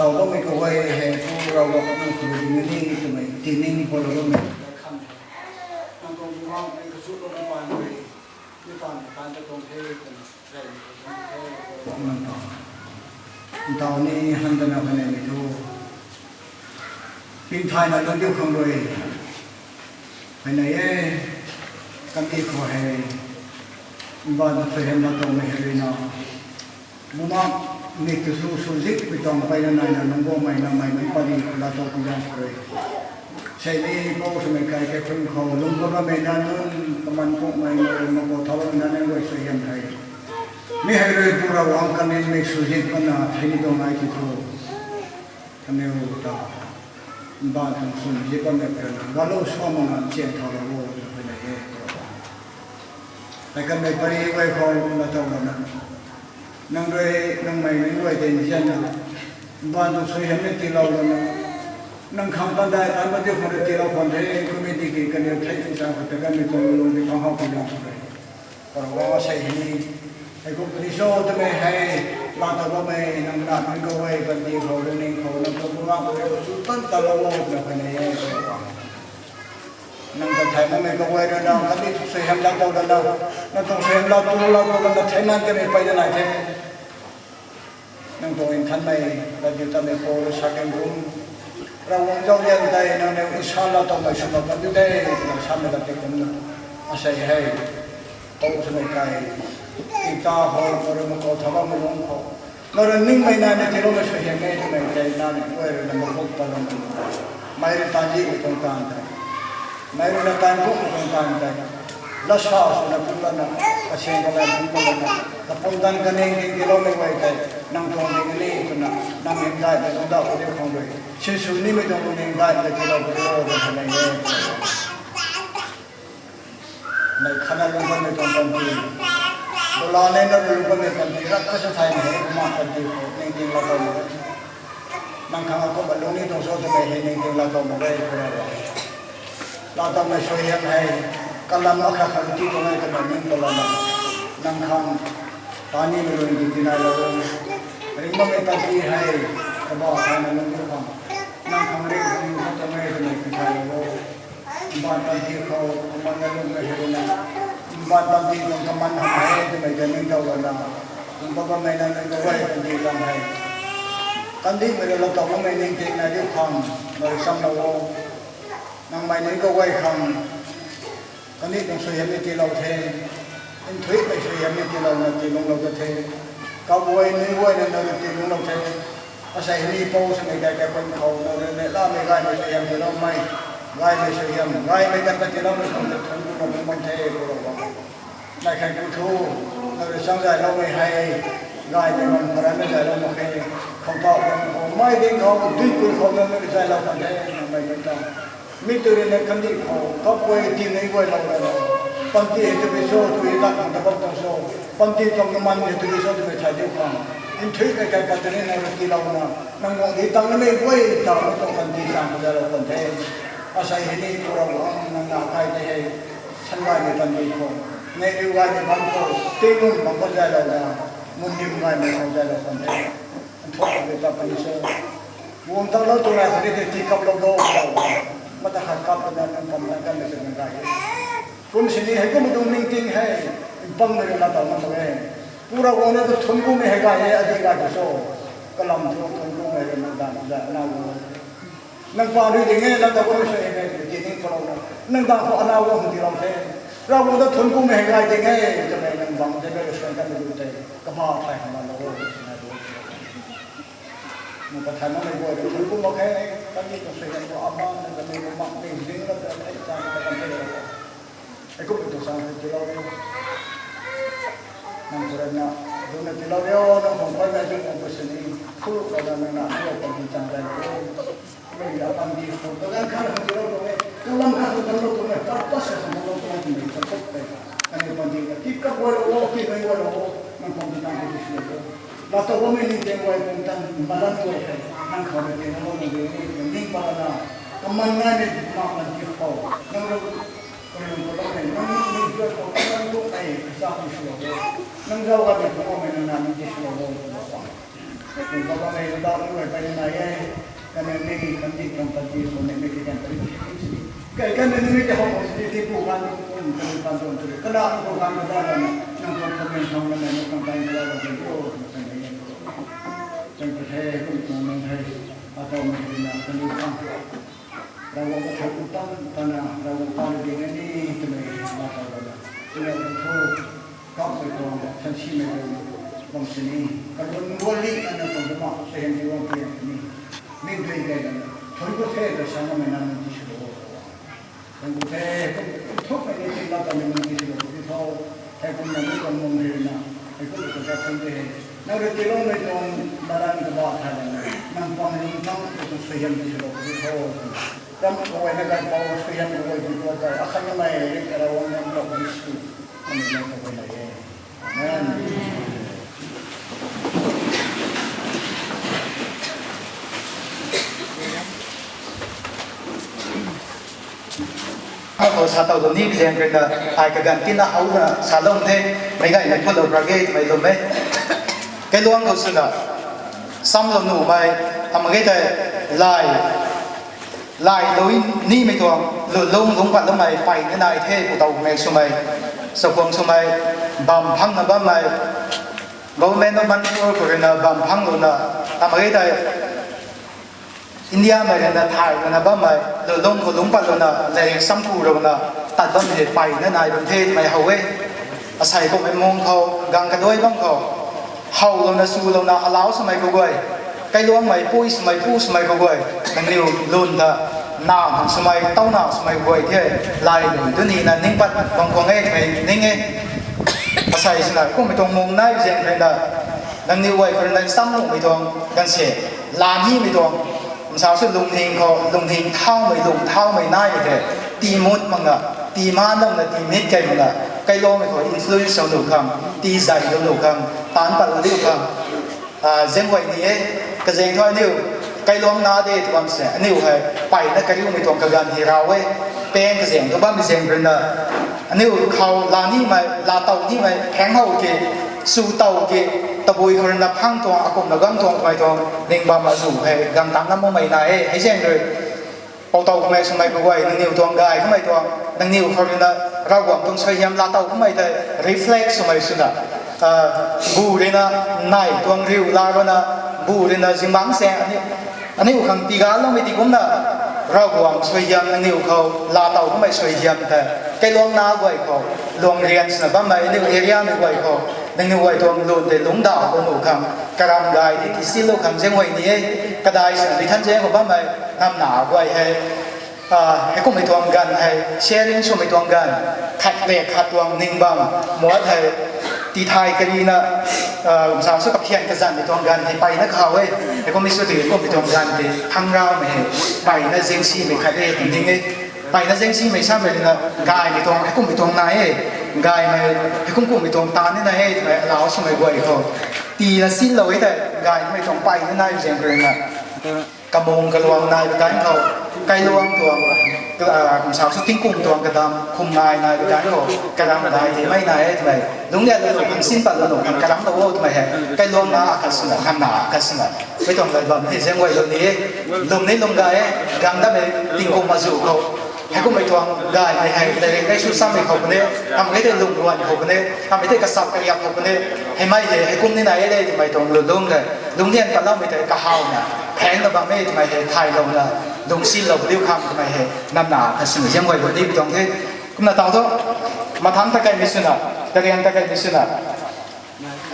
Tau bammei kaguay hei thu Ravguangc nang khou ding ni twmei tining khou lou bammei. Nang tuang bumaengh mei kachu lou na pan rui, ni tan ni tan ta tuang the twna, rey ni tuang the, nang tuang. Ntau ni han ta na khanei mei thu. Pingthay na lung diu khang rui. Khanei e, kami khou hei. Mba na thei hei na tuang mei hei rui na. Bumaengh Ni tu su su zik pi tuang peyna naina nunc guangmei namei nunc padi khou laa tow pi zang khou rui. Sei ni pou swmei kai ke khun khou lungc bam bammei na nunc kaman pukmei na rui makou thau na nunc guay suaihiam hei. Mi hei rui pura wang kanin mei su zik mana thei ni tuang nai ti thu. Kaniw ta. Mbaanv tuang swn zik bammei peyna. Galou sua mana chiang thau lou o na peyna e. Hei kanmei pari guay khou laa tow lana. Nang rui, nangmei nunc guay tei nzianna. Mbaanv tuang suaihiam ni tiilou lana. Nang khang tan dai tan ma diu khang rui tiilou khwan the, committee ki kaniw thei ti sa khou ta kanmei tuang lung di khang hau khang lung khou rui. Para wang a sei hei ni. Hei kum puni so twmei hei, laa tow bammei nang na nunc guay, panty khou, rui ning khou, nang tuang bungak khou rui, chu tan ta lou o na peyna e. Nang ta thei makmei kaguay rui na, kandih tuang suaihiam laa tow lana, nang tuang suaihiam laa tow lou tow lana thei man kamei peyna nai the. Nang tuang nthanmei, kadiu tamei pou rui sa kan kum. Ravguangc zauzian tei nang niw nsa laa towmei swna kadiu de, nang samei ta tei kum na. Asei hei, pou swmei kai, ita khou, nang rui makou thau bammei lungc khou. Nang rui ningmei naina tiiloumei suaihiam e twmei tei nang ni guay rui na makou pat lana. Mei rui taanv zihmei tuang taanv tei. Mei rui na taanv kumhmei tuang taanv tei. Lasa swna kum lana, kasing kalan kum lana, kapumtan kaning ting tiiloumei guay tei, nang tuang ding ni twna, nang ning gaymei tuang dauh kadiu khang rui. Sinsw nimei tuang ning gaymei tiilou kadiu o, rui khanei e. Mei khana lungc bammei tuang panty. Dola nei na lungc bammei panty, rak kasa thaymei hei, kumna panty khou, ningting laa tow mak e. Nang khang akumhna lungc ni tuang so twmei hei, ningting laa tow mak e, kumna laa. Laa towmei suaihiam hei, kalam akhat khang ti tuang e twmei ning palana. Nang khang, tanimei lung di tinailou o. Ringbammei panty hei, kabah thayna lungc ni khang. Nang khang ring khang lungc khang tuang e twmei tithaylou o. Mbaanv panty khou, amanna lungmei hei rui na. Mbaanv panty tuang kaman hamh hei twmei ta ningtow lana. Kum bam bammei na nunc kaguay panty tuang hei. Kandihmei rui laa tow makmei ningting nai diu khang, nang rui samlou o. Nangmei nunc kaguay khang. Kandih tuang suaihiam ni tiilou the. Nthuihmei suaihiam ni tiilouna tiilunglou ta the. Kaguay nunc guayna nang rui tiilunglou the. Asei hei ni pou swmei kai kai khun khou nang rui neihlamei gaymei suaihiam tiiloumei. Gaymei suaihiam, gaymei kan ta tiiloumei khang ta thuanc kumna bam bam the, Poubauhmei. Nai khan ku thu, nang rui chang zayloumei hei, gaymei bam kharanna zaylou mak khe, khou ta bam khou, mei ding khou, duipui khou nang rui zaylou kan the, nangmei kan ta. Mi tu rui na kandih khou, kap guay ti nei guaylou rana. Panty hei tabui cho, tu hei tat khang ta bam tuang cho. Panty tuang kaman hei tabui cho twmei thay diu khang. Nthuihmei kai pat tei ni nang rui tiilouna. Nang guang di tang na mei guay ta, nang tuang panty chang khou zaylou kan the. Asei hei ni Poubauhmei nang na kai tei hei. Sangaymei panty khou. Neihliu gaymei bam khou. Tinglum bam khou zaylouna. Mundim gaymei khou zaylou kan the. Nthuih kandih ta puni cho. Guang tanglou tu nai khou ni tei tii kaplou do khou. Mata khat kap lana nang pam tan kanmei tei nang gay e. Kum sini hei kum tuang ningting hei. Mpangmei rui laa tow na mak e. Poubauhmei na tu thuanc kummei hei gay e, adi gay tu cho. Kalam thu thuanc kummei rui nang danv zay na gu. Nang paan rui ding e, nang ta guang suaihiam e, tw ti ning palouna. Nang dang khou ana guang hwn tiilou the. Ravguangc ta thuanc kummei hei gay ding e, twmei nang bang tei rui suan kanmei lu tei. Kama thay hama lou o, na lu. Nang ta thay makmei guay rui thuanc kum mak khe, kandih tuang suaihiam khou aman, nang kanei khou mak, ning ding lat ta thei chang ta kan thei lou. Hei kum tuang sang hei tiilou rio. Nang khou rui na, duna tiilou rio, nang khang paimei ding khang pu sini, khuluk lana nang na, rio panty chang zay rio. Mei na panty khou, kaganv khat khang tiilou tuang e, kalam khat khang tiilou tuang e, purpose khang tiilou tuang e, twmei ta kut tei. Kaniw panty ta, tii kap guaylou o, tii mei guaylou o, nang khang tii tang khou tii sini o. Laa tow bammei ningting guay pumtan, malan guay hei, nang khou rui tiilou nang rui ni, ning palana, kaman naimei mak panty khou, nang rui Kaniw khou lou hei, nang ni tuat khou, nang tuat hei, kasa ni swlou o. Nang zauc gaymei khou mei nang na ni ti swlou o, twna khwan. Kum bam bammei ta ni guay peyna nai e. Kaniw ni kandih tuang panty khou ni mei ti kan pari ti kan sini. Kai kan ni mei ti how khou sini ti pu kan, kum kaniw kan tuang tu. Kana pu kan ka da na, nang tuang comment khou na, nang tuang time ka da na, nang tuang time ka da na. Thank you, hey, kum tuang nang hei. Atau mei na, kaniw kan. Ravguangc ta thuanc kum tan, tana, Ravguangc ta ni ding e ni, twmei laa tow lana. Twna thu, kapmei tuang, thansimei tuang. Bam sini, kalun guali ana kum duma suaihiam ti bam pian sini. Mi dui gai dana, thoi ko the da sana mei na nunc ti silo. Kum ko the, kum thuk mei ni ti la ta mei nunc ti silo ti tho. Hei kum na ni kum mung hei na, hei kum ko ta kum te hei. Na ri ti long mei tuang malan ka ba tha dana, nang pam lung tang ko suaihiam ti silo ti tho. Ram ko wai na gai pau suaihiam ko wai ti ko ta, akhang na mei ri ka ra wang nam lo di su. Ani na ko wai na ye. Khou sa tau tu ni zaeng kena, ai kaganv tina how na salou the, meic gay mei phutlou ra ge twmei lum e. Kailuang khou swna, samlou nuhmei, tam ge tei, lai, lai lui nimei tuang, lun lung lungc patloumei, peyna nai the, pu tau mei swmei, sakuang swmei, bam phangna bammei, Government of Manipur khou ruina bam phanglouna, tam ge tei, India mei ruina thay ruina bammei, lun lung khou lungc patlouna, lei sampu ruina, tat bam hei peyna nai bam the twmei how e. Asei kummei mung khou, gang kaduai bam khou, howlouna, sulouna, alau swmei kaguay, kailuangmei, pui swmei, pu swmei kaguay, nangniw lun ta, na hang swmei, tau na swmei guay the, lai lun tu nina ning pat bam khwang e twmei ning e. Asei swna, kummei tuang mung nai zaeng ruina, nangniw guay khou ruina samlungmei tuang, ganv se, la nimei tuang, msa sw lungning khou, lungning thaumei, lung thaumei nai the, tii mut makna, tii man namna, tii mit kei makna, kailuangmei khou influence sw nuh khang, tii zay lou nuh khang, taanc pat lou diu khang, zaeng guay ni e, kazaeng thu aniu, kailuang na de tw bam se, aniu hei, peyna kariumei tuang kaganv hei raw e, pang kazaeng thu bammei zaeng ruina, aniu khou la nimei, la tow nimei, phaeng how ke, su tow ke, tabui khou ruina phang tuang, akumna gang tuang twmei tuang, ning bam azu hei, gang tang na makmei na e, hei zaeng rui. Pou tow kamei swmei kaguay, nangniw tuang gay kamei tuang, nangniw khou ruina, Ravguangc tuang suaihiam la tow kamei tei, reflect swmei swna, bu ruina, nai tuang riu la ruina, bu ruina zingbangc se, aniu khang tiga loumei ti kumna, Ravguangc suaihiam nangniw khou la tow kamei suaihiam tei, kailuang na guay khou, luang rian swna bammei aniu area mei guay khou, nangniw guay tuang lun tei lungcdauh lou nuh khang, karam gay di ti silou khang zaeng guay ni e, kadai swna di than zaeng khou bammei, namna guay hei, heikummei tuang ganv hei, sharing swmei tuang ganv, khat le khat tuang ning bam, muat hei, tithay karina, msa sw kakhian kazanmei tuang ganv hei peyna khou e, heikummei sw ti kummei tuang ganv tei, thangravmei hei, peyna zaengsimei khat e, ning e, peyna zaengsimei samei ruina, gaymei tuang, heikummei tuang nai e, gaymei, heikum kummei tuang taanv ni nai e, twmei alau swmei guay khou, tiina sinlou e tei, gaymei tuang peyna nai zaeng ruina. Kamung kaluang nai kaganv khou, kailuang tuang, msa sw tingkum tuang kadam, khum ngai nai kaganv khou, karam gay timei nai e twmei, lungc lianlou nuh khang, sin patlou nuh khang, karamlou o twmei hei, kailuang na akhat swna, khamna akhat swna, mei tuang lat bam hei zaeng guaylou ni e, lwm ni lwm gay e, gang dammei tingkum azu khou, heikummei tuang gaymei hei, leirek nei sw sammei khou puni, hamh e tei lungruan khou puni, hamh e tei kasap kariak khou puni, heimei hei, heikum ni nai e de twmei tuang lwnlung tei, lungclian patloumei tei kahawna, phaengna bam e twmei hei thaylouna, lungcsinlou padiu khang twmei hei, namna khat swna zaeng guay guay ni tuang the. Kumna tau thu, mathangc ta kaimei swna, kariang ta kaimei swna,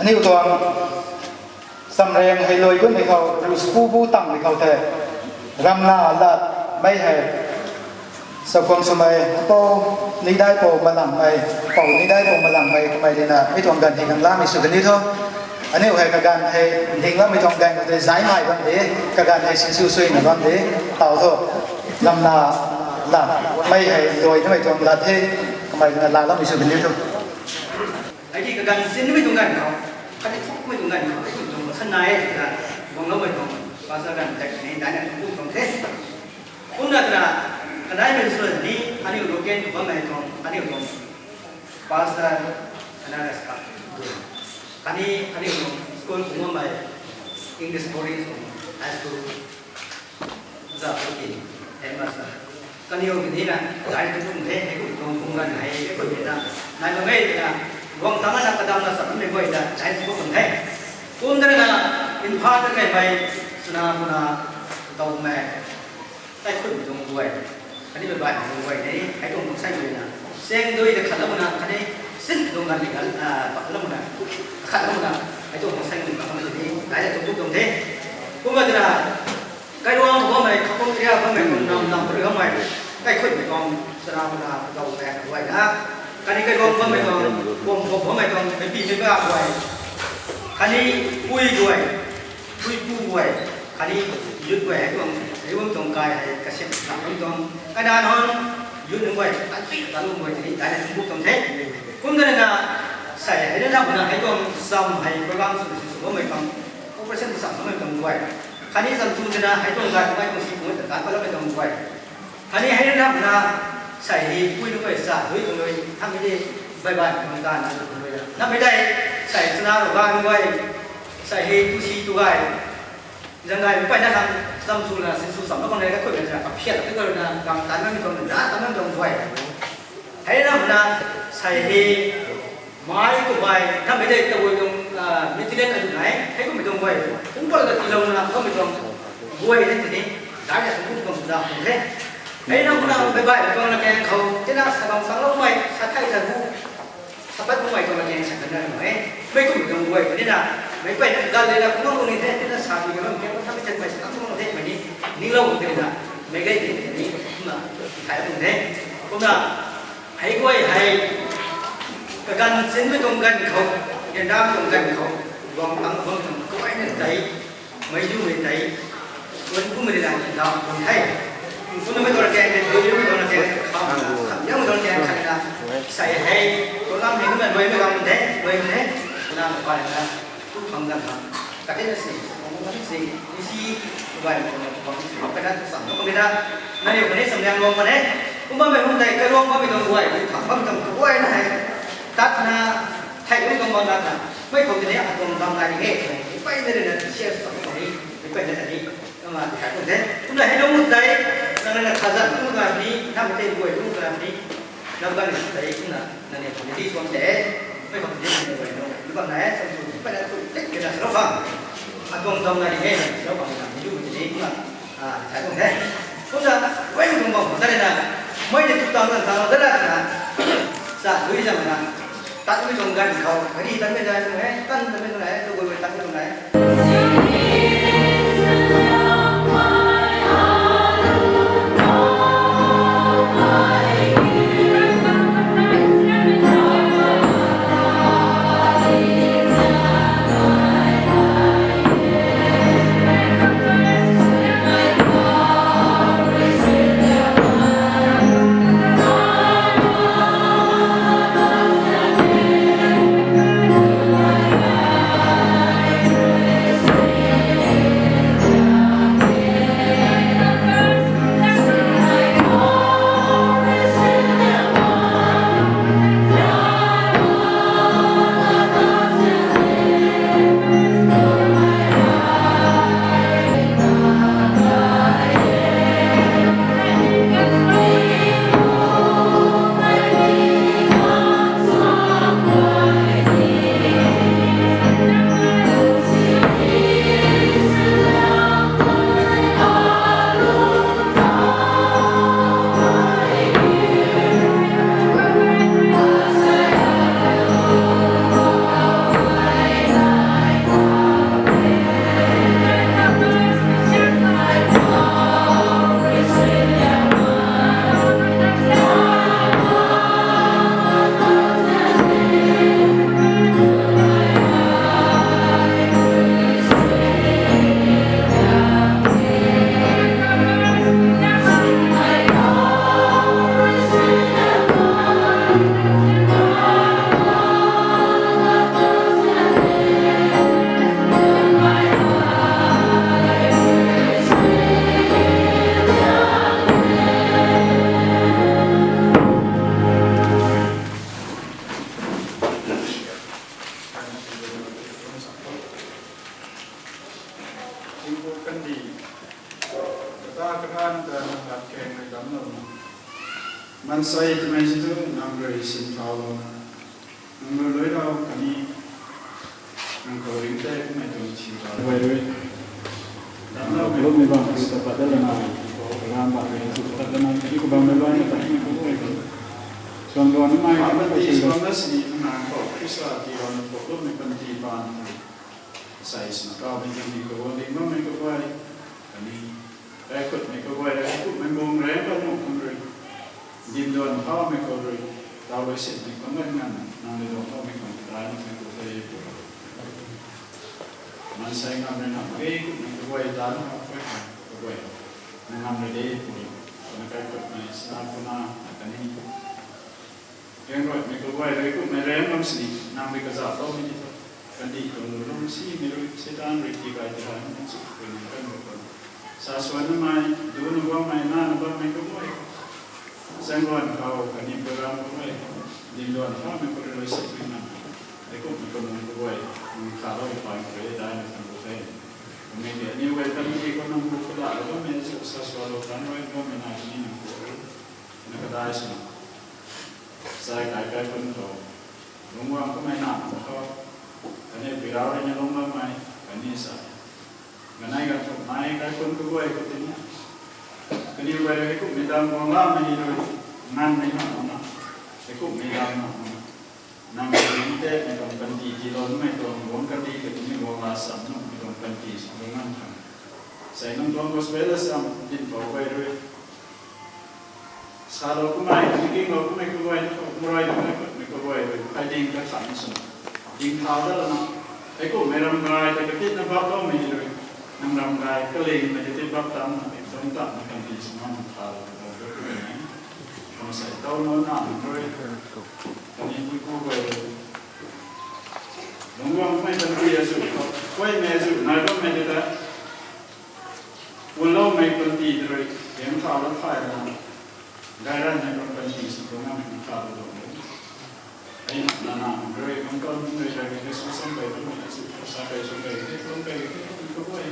aniu tuang, samraeng hei lui gutmei khou, ruh spu bu tangmei khou tei, ramna lat mei hei, sakhwang swmei, pou, nidaipou malangmei, pou nidaipou malangmei kamei ruina, mi tuang ganv hei nang lamei sw kani thu, aniu hei kaganv hei, dingloumei tuang ganv khou tei zaimei bam de, kaganv hei sinsw suina bam de, tau thu, ramna lat mei hei lui namei tuang lat the, kamei ruina laloumei sw kani thu. Ai di kaganv sinmei tuang ganv khou, khatni thukmei tuang ganv khou, ai tuang tuang khat nai e twna, guangloumei tuang, pastor ganv tak ni daina tuang tuang the. Kumna twna, kanaimei sw ni, aniu local khou bammei tuang, aniu tuang, pastor, another staff, khatni aniu tuang school khou bammei, English boarding school, high school, za pui ki, headmaster. Kaniw ki ni na, gay tu kum the, hei kum tuang kum ganv hei, kum ni na. Nai bam e na, guang tang na kadam na sa mei guay ta, gay tu kum the. Kum da na, Imphal ta kaimei, swna kumna, tau mei, tai khun tuang guay. Khatni mei bai tuang guay ni, hei tuang kum sai guay na. Seng dui ta khat lam na, khatni sin tuang ganv ni, ah, pat lam na, khat lam na. Hei tuang masang ni bam ni, lai na tuang buk tuang the. Kumna twna, kairuang bammei, kapum area bammei, kum nam nam tari bammei, kaikhutmei tuang, sana mana, gau bai guay na. Khatni kairuang bammei tuang, bom bom bammei tuang, meipi meipa guay. Khatni pui guay, pui pu guay, khatni youth guay, hei tuang, hei tuang kai, hei kasip, nam tuang, kadan hon, youth nunc guay, tanpui, tanpui guay, tini, lai na tuang buk tuang the. Kumna na, sai hei na, na, hei tuang, sam hei, program sw, sw, sw, bammei tuang, operation sw, sw, bammei tuang guay. Khatni zam sw twna, hei tuang guay, mai tuang si, mai tuang guay, palamei tuang guay. Khatni hei na, na, sai hei, pui nunc guay, sa, lui, lui, tham hei de, bye bye, tuang ta, na, lui, lui, na. Namei dei, sai, sana, rui, guay, sai hei, tu si, tu guay. Zang guay, pai na khang, zam sw na, sin sw sam na khang na, kakhui na, kaphiat, kakhui na, gang tan na, mi tuang na, tan na, tuang guay. Hei na, na, sai hei, mai ku mai, namei dei, ta guay tuang, ah, material adu nai, hei kummei tuang guay. Kum pal ka tilou na, kummei tuang guay na tini, dai na, kum kum na, kum the. Hei na, na, bye bye, tuang na keng khou, tina, sa bang sang lou mai, sa thai sa bu. Sapat mumei tuang la keng sa kan na mei. Mei kum tuang guay ni na. Mei pai na gal le na kumang tuang ni the, ni na sa ni na mei keng tham chen mei sa tham tuang the mei ni. Ning lou tuang ni na. Mei gai ni ni na. Thai tuang the. Kumna. Hei guay hei. Kaganv chinmei tuang ganv khou. Gendam tuang ganv khou. Guang tang bang tuang guay ni tei. Mei du mei tei, wan kum mei ri na ni dam kum the. Kum na mei tuang keng, mei du mei tuang keng, kham na, kham yau mei tuang keng, kham na. Sai hei, tuang lam ni kum na, mei mei lam the, mei mei the. Na, pai na, tu kham gan kham. Kati na si, si, si, si, bai na, pai na, sam na, pai na. Na ni pai na, sam liang luang pai na. Kumna mei hum tei, kai luang pai mei tuang guay, kham pai mei tuang guay na hei. Tat na, thei mei tuang bam na na. Mei khou tini, a tuang bam na ni he, pai na ri na, share sam na ni. Mei pai na ta ni, kumna ti kai tuang the. Kumna hei lung tei, nang na khazan lung ta ni, nam tei guay lung ta ni, nam kan ni tei, kumna, na ni committee suan tei, mei committee ni guay nung, ni bam na e, sam su, pai na tu, tik, kena sa lou bam. A tuang tuang na ni he, sa lou bam na, ni lu ni kumna, ah, ti kai tuang the. Kumna, guay tuang bam, ta ni na, mei ni tu tuang na, tuang na, na, sa, lui zam na. Tat mei tuang ganv khou, kari tan mei zai tuang e, tan tan mei tuang e, tu guay guay tan mei tuang e. Tingpuk kandih, kata kathan ta nang lat keng mei damclou na. Maansei twmei si tu nang rui sinthau lou na. Nang rui lui lou khatni nang khou ringcthau mei tuang si lou. Wai rui. Damclou mei. Lum ni bam ki ta pat da lana. Ram bam ni si pat da lana. Ni khou bam mei luai na ta ni khou. Suang luan ni mei. Bam ni si luan na si ni nang khou Khrista ti luan ni khou lum ni bam ti bam. Sai sna kau mei tini kaguang ding bammei kaguay, khatni kaikhutmei kaguay rui, kaikhutmei bung rui, kanu khun rui, dimduan thaumei khou rui, tau rui sinmei khang nganv nganv, nang rui duang thaumei khang tithaymei khang tu the. Maansei ngam rui na, kaikhutmei kaguay ta na, kaikhutmei kaguay, nang ngam rui de, puni, kana kaikhutmei sna kuna, khatni Ryanruaimei kaguay rui kumhmei ryan bam sini, nang rui kazauh loumei ti thu. Kandih tuang lu lung simei rui, Seitaan rui tigay tigay nunc chu rui nang kan rui kan. Sa suan namei, du na bammei, na na bammei kaguay. Zangluan khou, khatni program kaguay. Dimduan thaumei khou rui lui sini na. Hei kumhmei kamung kaguay, nang kha lou pan khou rui dai na kan rui the. Kumhmei ni, aniw guay kandih khou nang bu khou la lou bammei chu sa suan lou tan rui bammei na ni nang khou rui. Na kadai sini. Sai kai kai pun khou, lungc guang kamei na khou, khatni pirau rui ni lungc bammei, khatni sa. Ganei ganv thuk nai kai pun kaguay khou tini. Kaniw guay rui heikumhmei dam guang lamei ni rui, nganvmei na na. Heikumhmei dam na na. Nang rui nang tei, mi tuang panty tiilou numei tuang, guang kandih khatni guang la sam numei tuang panty sw lou nganv khang. Sai nang tuang gospel asam, dinhpouc guay rui. Salou kamei, thinking lou kamei kaguay, marai kamei, kamei kaguay rui, phey ding kakhat ni swna. Ding thau dat lana, heikumhmei ram gay, tei katit na bap loumei rui, nang ram gay, kalingmei katit bap tam na, ding tam tam na, kan ti swna, nang thau lou, lou, lou, lou, lou, lou, sai tau lou na, lou, lou, khatni pui pu guay rui. Lungc guang kamei panty azu, kuaymei azu, nai bammei tei ta. Puanloumei panty rui, tiang thau la thay lana. Gay ranmei tuang panty sw tuang ngamei tuang thau lou lou. Hei na, na, na, rui, kang kan, rui, rui, rui, su sam bei, rui, su, sa bei, su bei, rui, tuang bei, rui, rui, rui, rui, rui,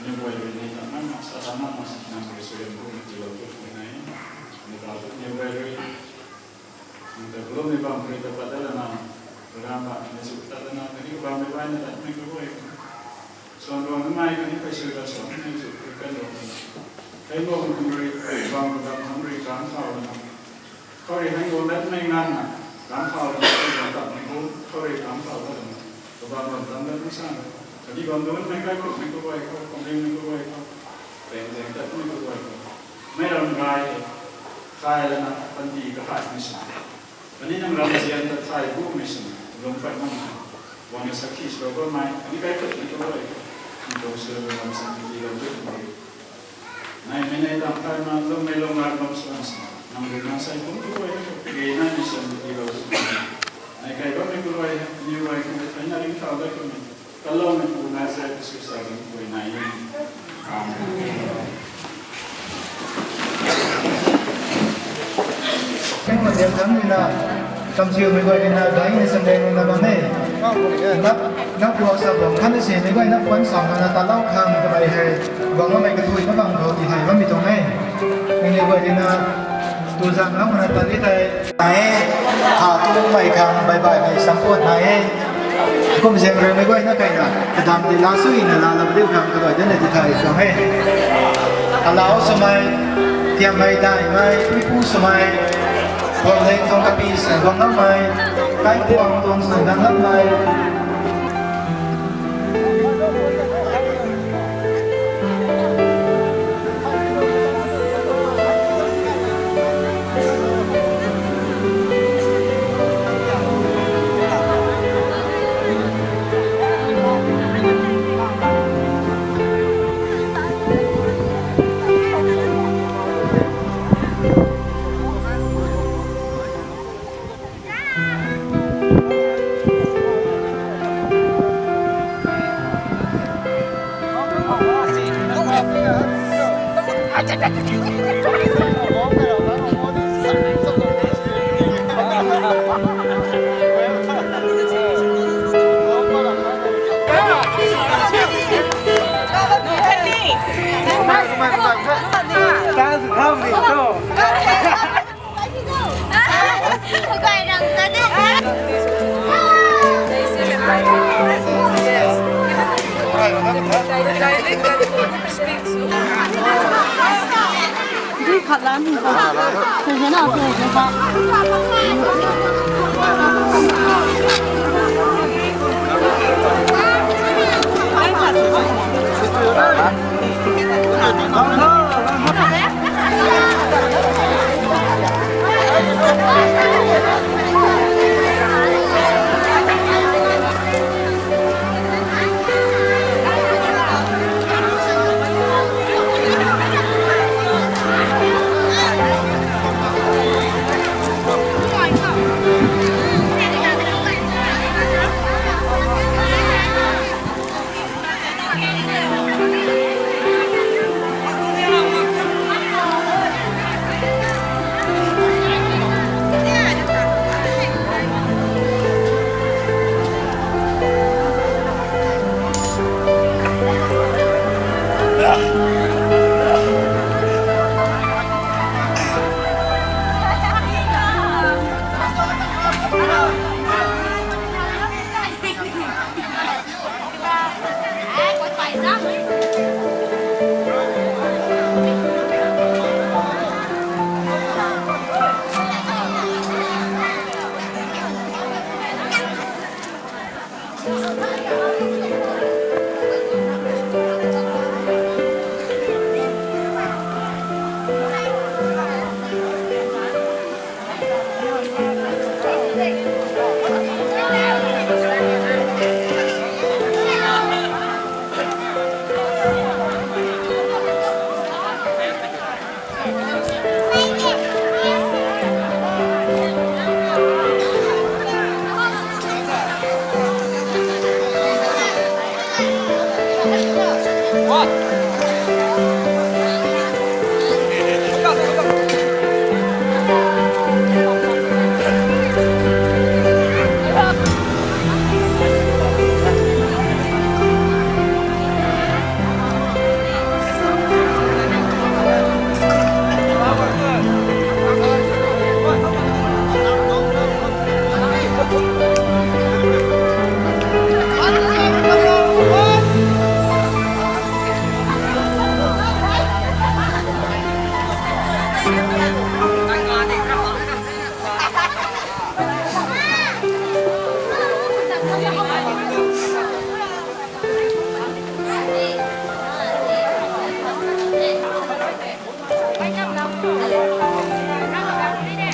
ni guay rui, ni ta, na, na, sa ta, na, na, sa, na, rui, su, rui, rui, rui, rui, rui, rui, ni ta, ni guay rui, ni ta, glum ni bam, rui, ta, pa, ta, la, na, rui, ram, ba, ni, su, ta, ta, na, ni, bam, rui, bai, na, ta, ni, guay rui. Suan ruang namei khatni kaisu ta suan namei chu khrih kan ruang na. Hei bam khang rui, bam khang rui kang thau na. Khou rui hei guang dat mei nganv na. Kang thau na, kang thau na, khou rui kang thau na. Kabam bam tam dat mei sang. Khatni bam dat mei kaikhutmei kaguay khou, kumling mei kaguay khou. Peng zeng dat mei kaguay khou. Mei ram gay e. Khai lana, panty kahaimei sa. Khatni nang ram zian ta thay bumei swna, lung pat ngam na, guang na sakhi sw bam mei, khatni kaikhutmei kaguay, nang tuang sw ram sa ti lou dut mei. Nai mei nai tam khai ma, lung mei lung ram bam swan sa, nang rui nang sai kum kaguay, kage nai mei swan ti lou dut mei. Nai kai bammei kaguay, ni guay khatni thai na ring thau dat kamei. Kaloumei pu nai sa, Jisu sa ring pu nai e. Amen. Keng ma diam thang ni na, kamsiumei guay ni na, dai ni sam deng ni na bam e. Nap, nap kuak sa bam khan ni si, ni guay nap kuan sam na na ta lau khang ta bai hei. Bam na mei kathui na bam khou ti hei bam mi tuang e. Ni guay ni na, tu zang lam na ta ni tei. Nai e, ha tu mei khang bai bai mei sam kuat nai e. Kum ziang rui mei guay na kai na, kadam di la sui na la la diu khang kaguay dana di thai tuang e. Alau swmei, tiam mei dai mei, pu swmei, bam leng tuang kapi sa guang lam mei, kai kuang tuang sa guang lam mei.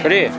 Ready?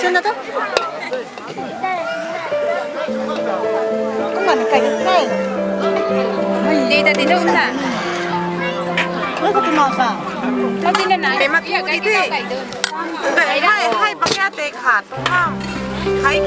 Suna to. Kumna kai kai. Dei ta ti dong na. Oi ko tu ma sa. Mak ti na na. Pe mak ya kai ti kai dong. Hai hai bang ya te khat. Hai.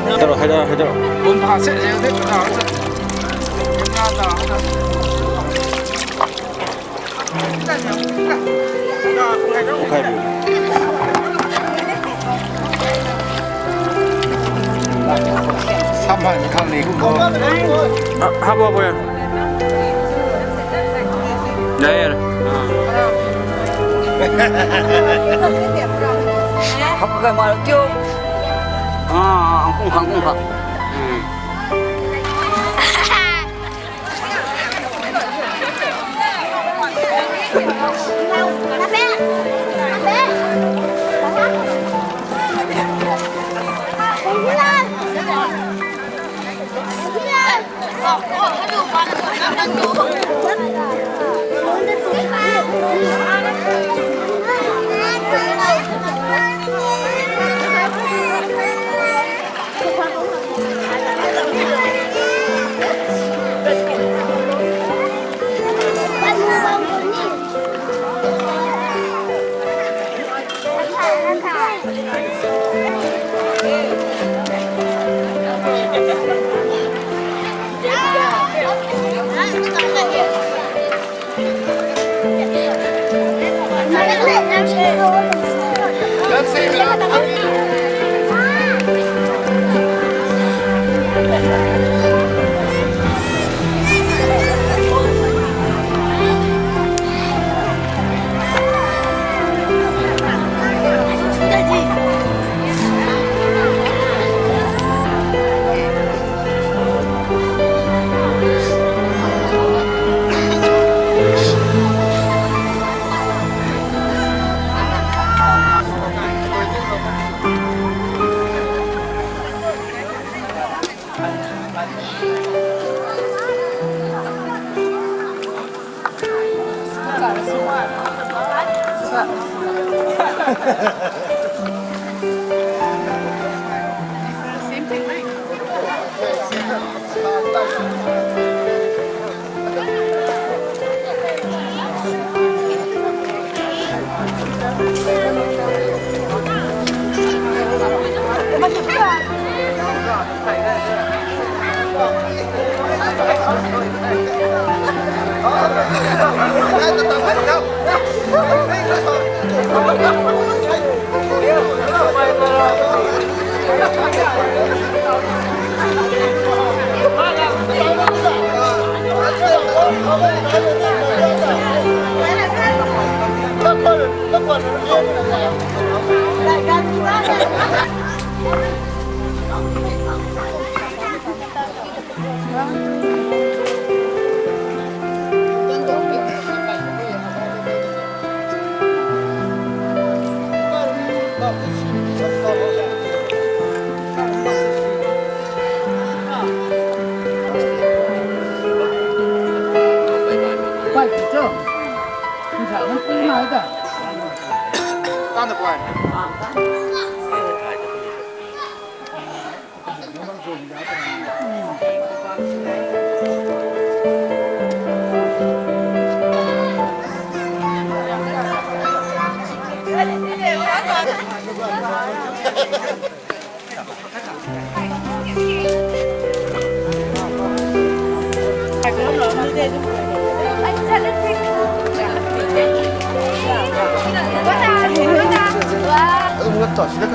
Hei taro, hei taro, hei taro. Bun pha se, se, se, se. Samhan khang ni kum bo. Ah, habo bo ya. Ya, ya. Hap kai ma tiu. Ah, kung khang, kung khang. Hmm.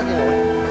Wow.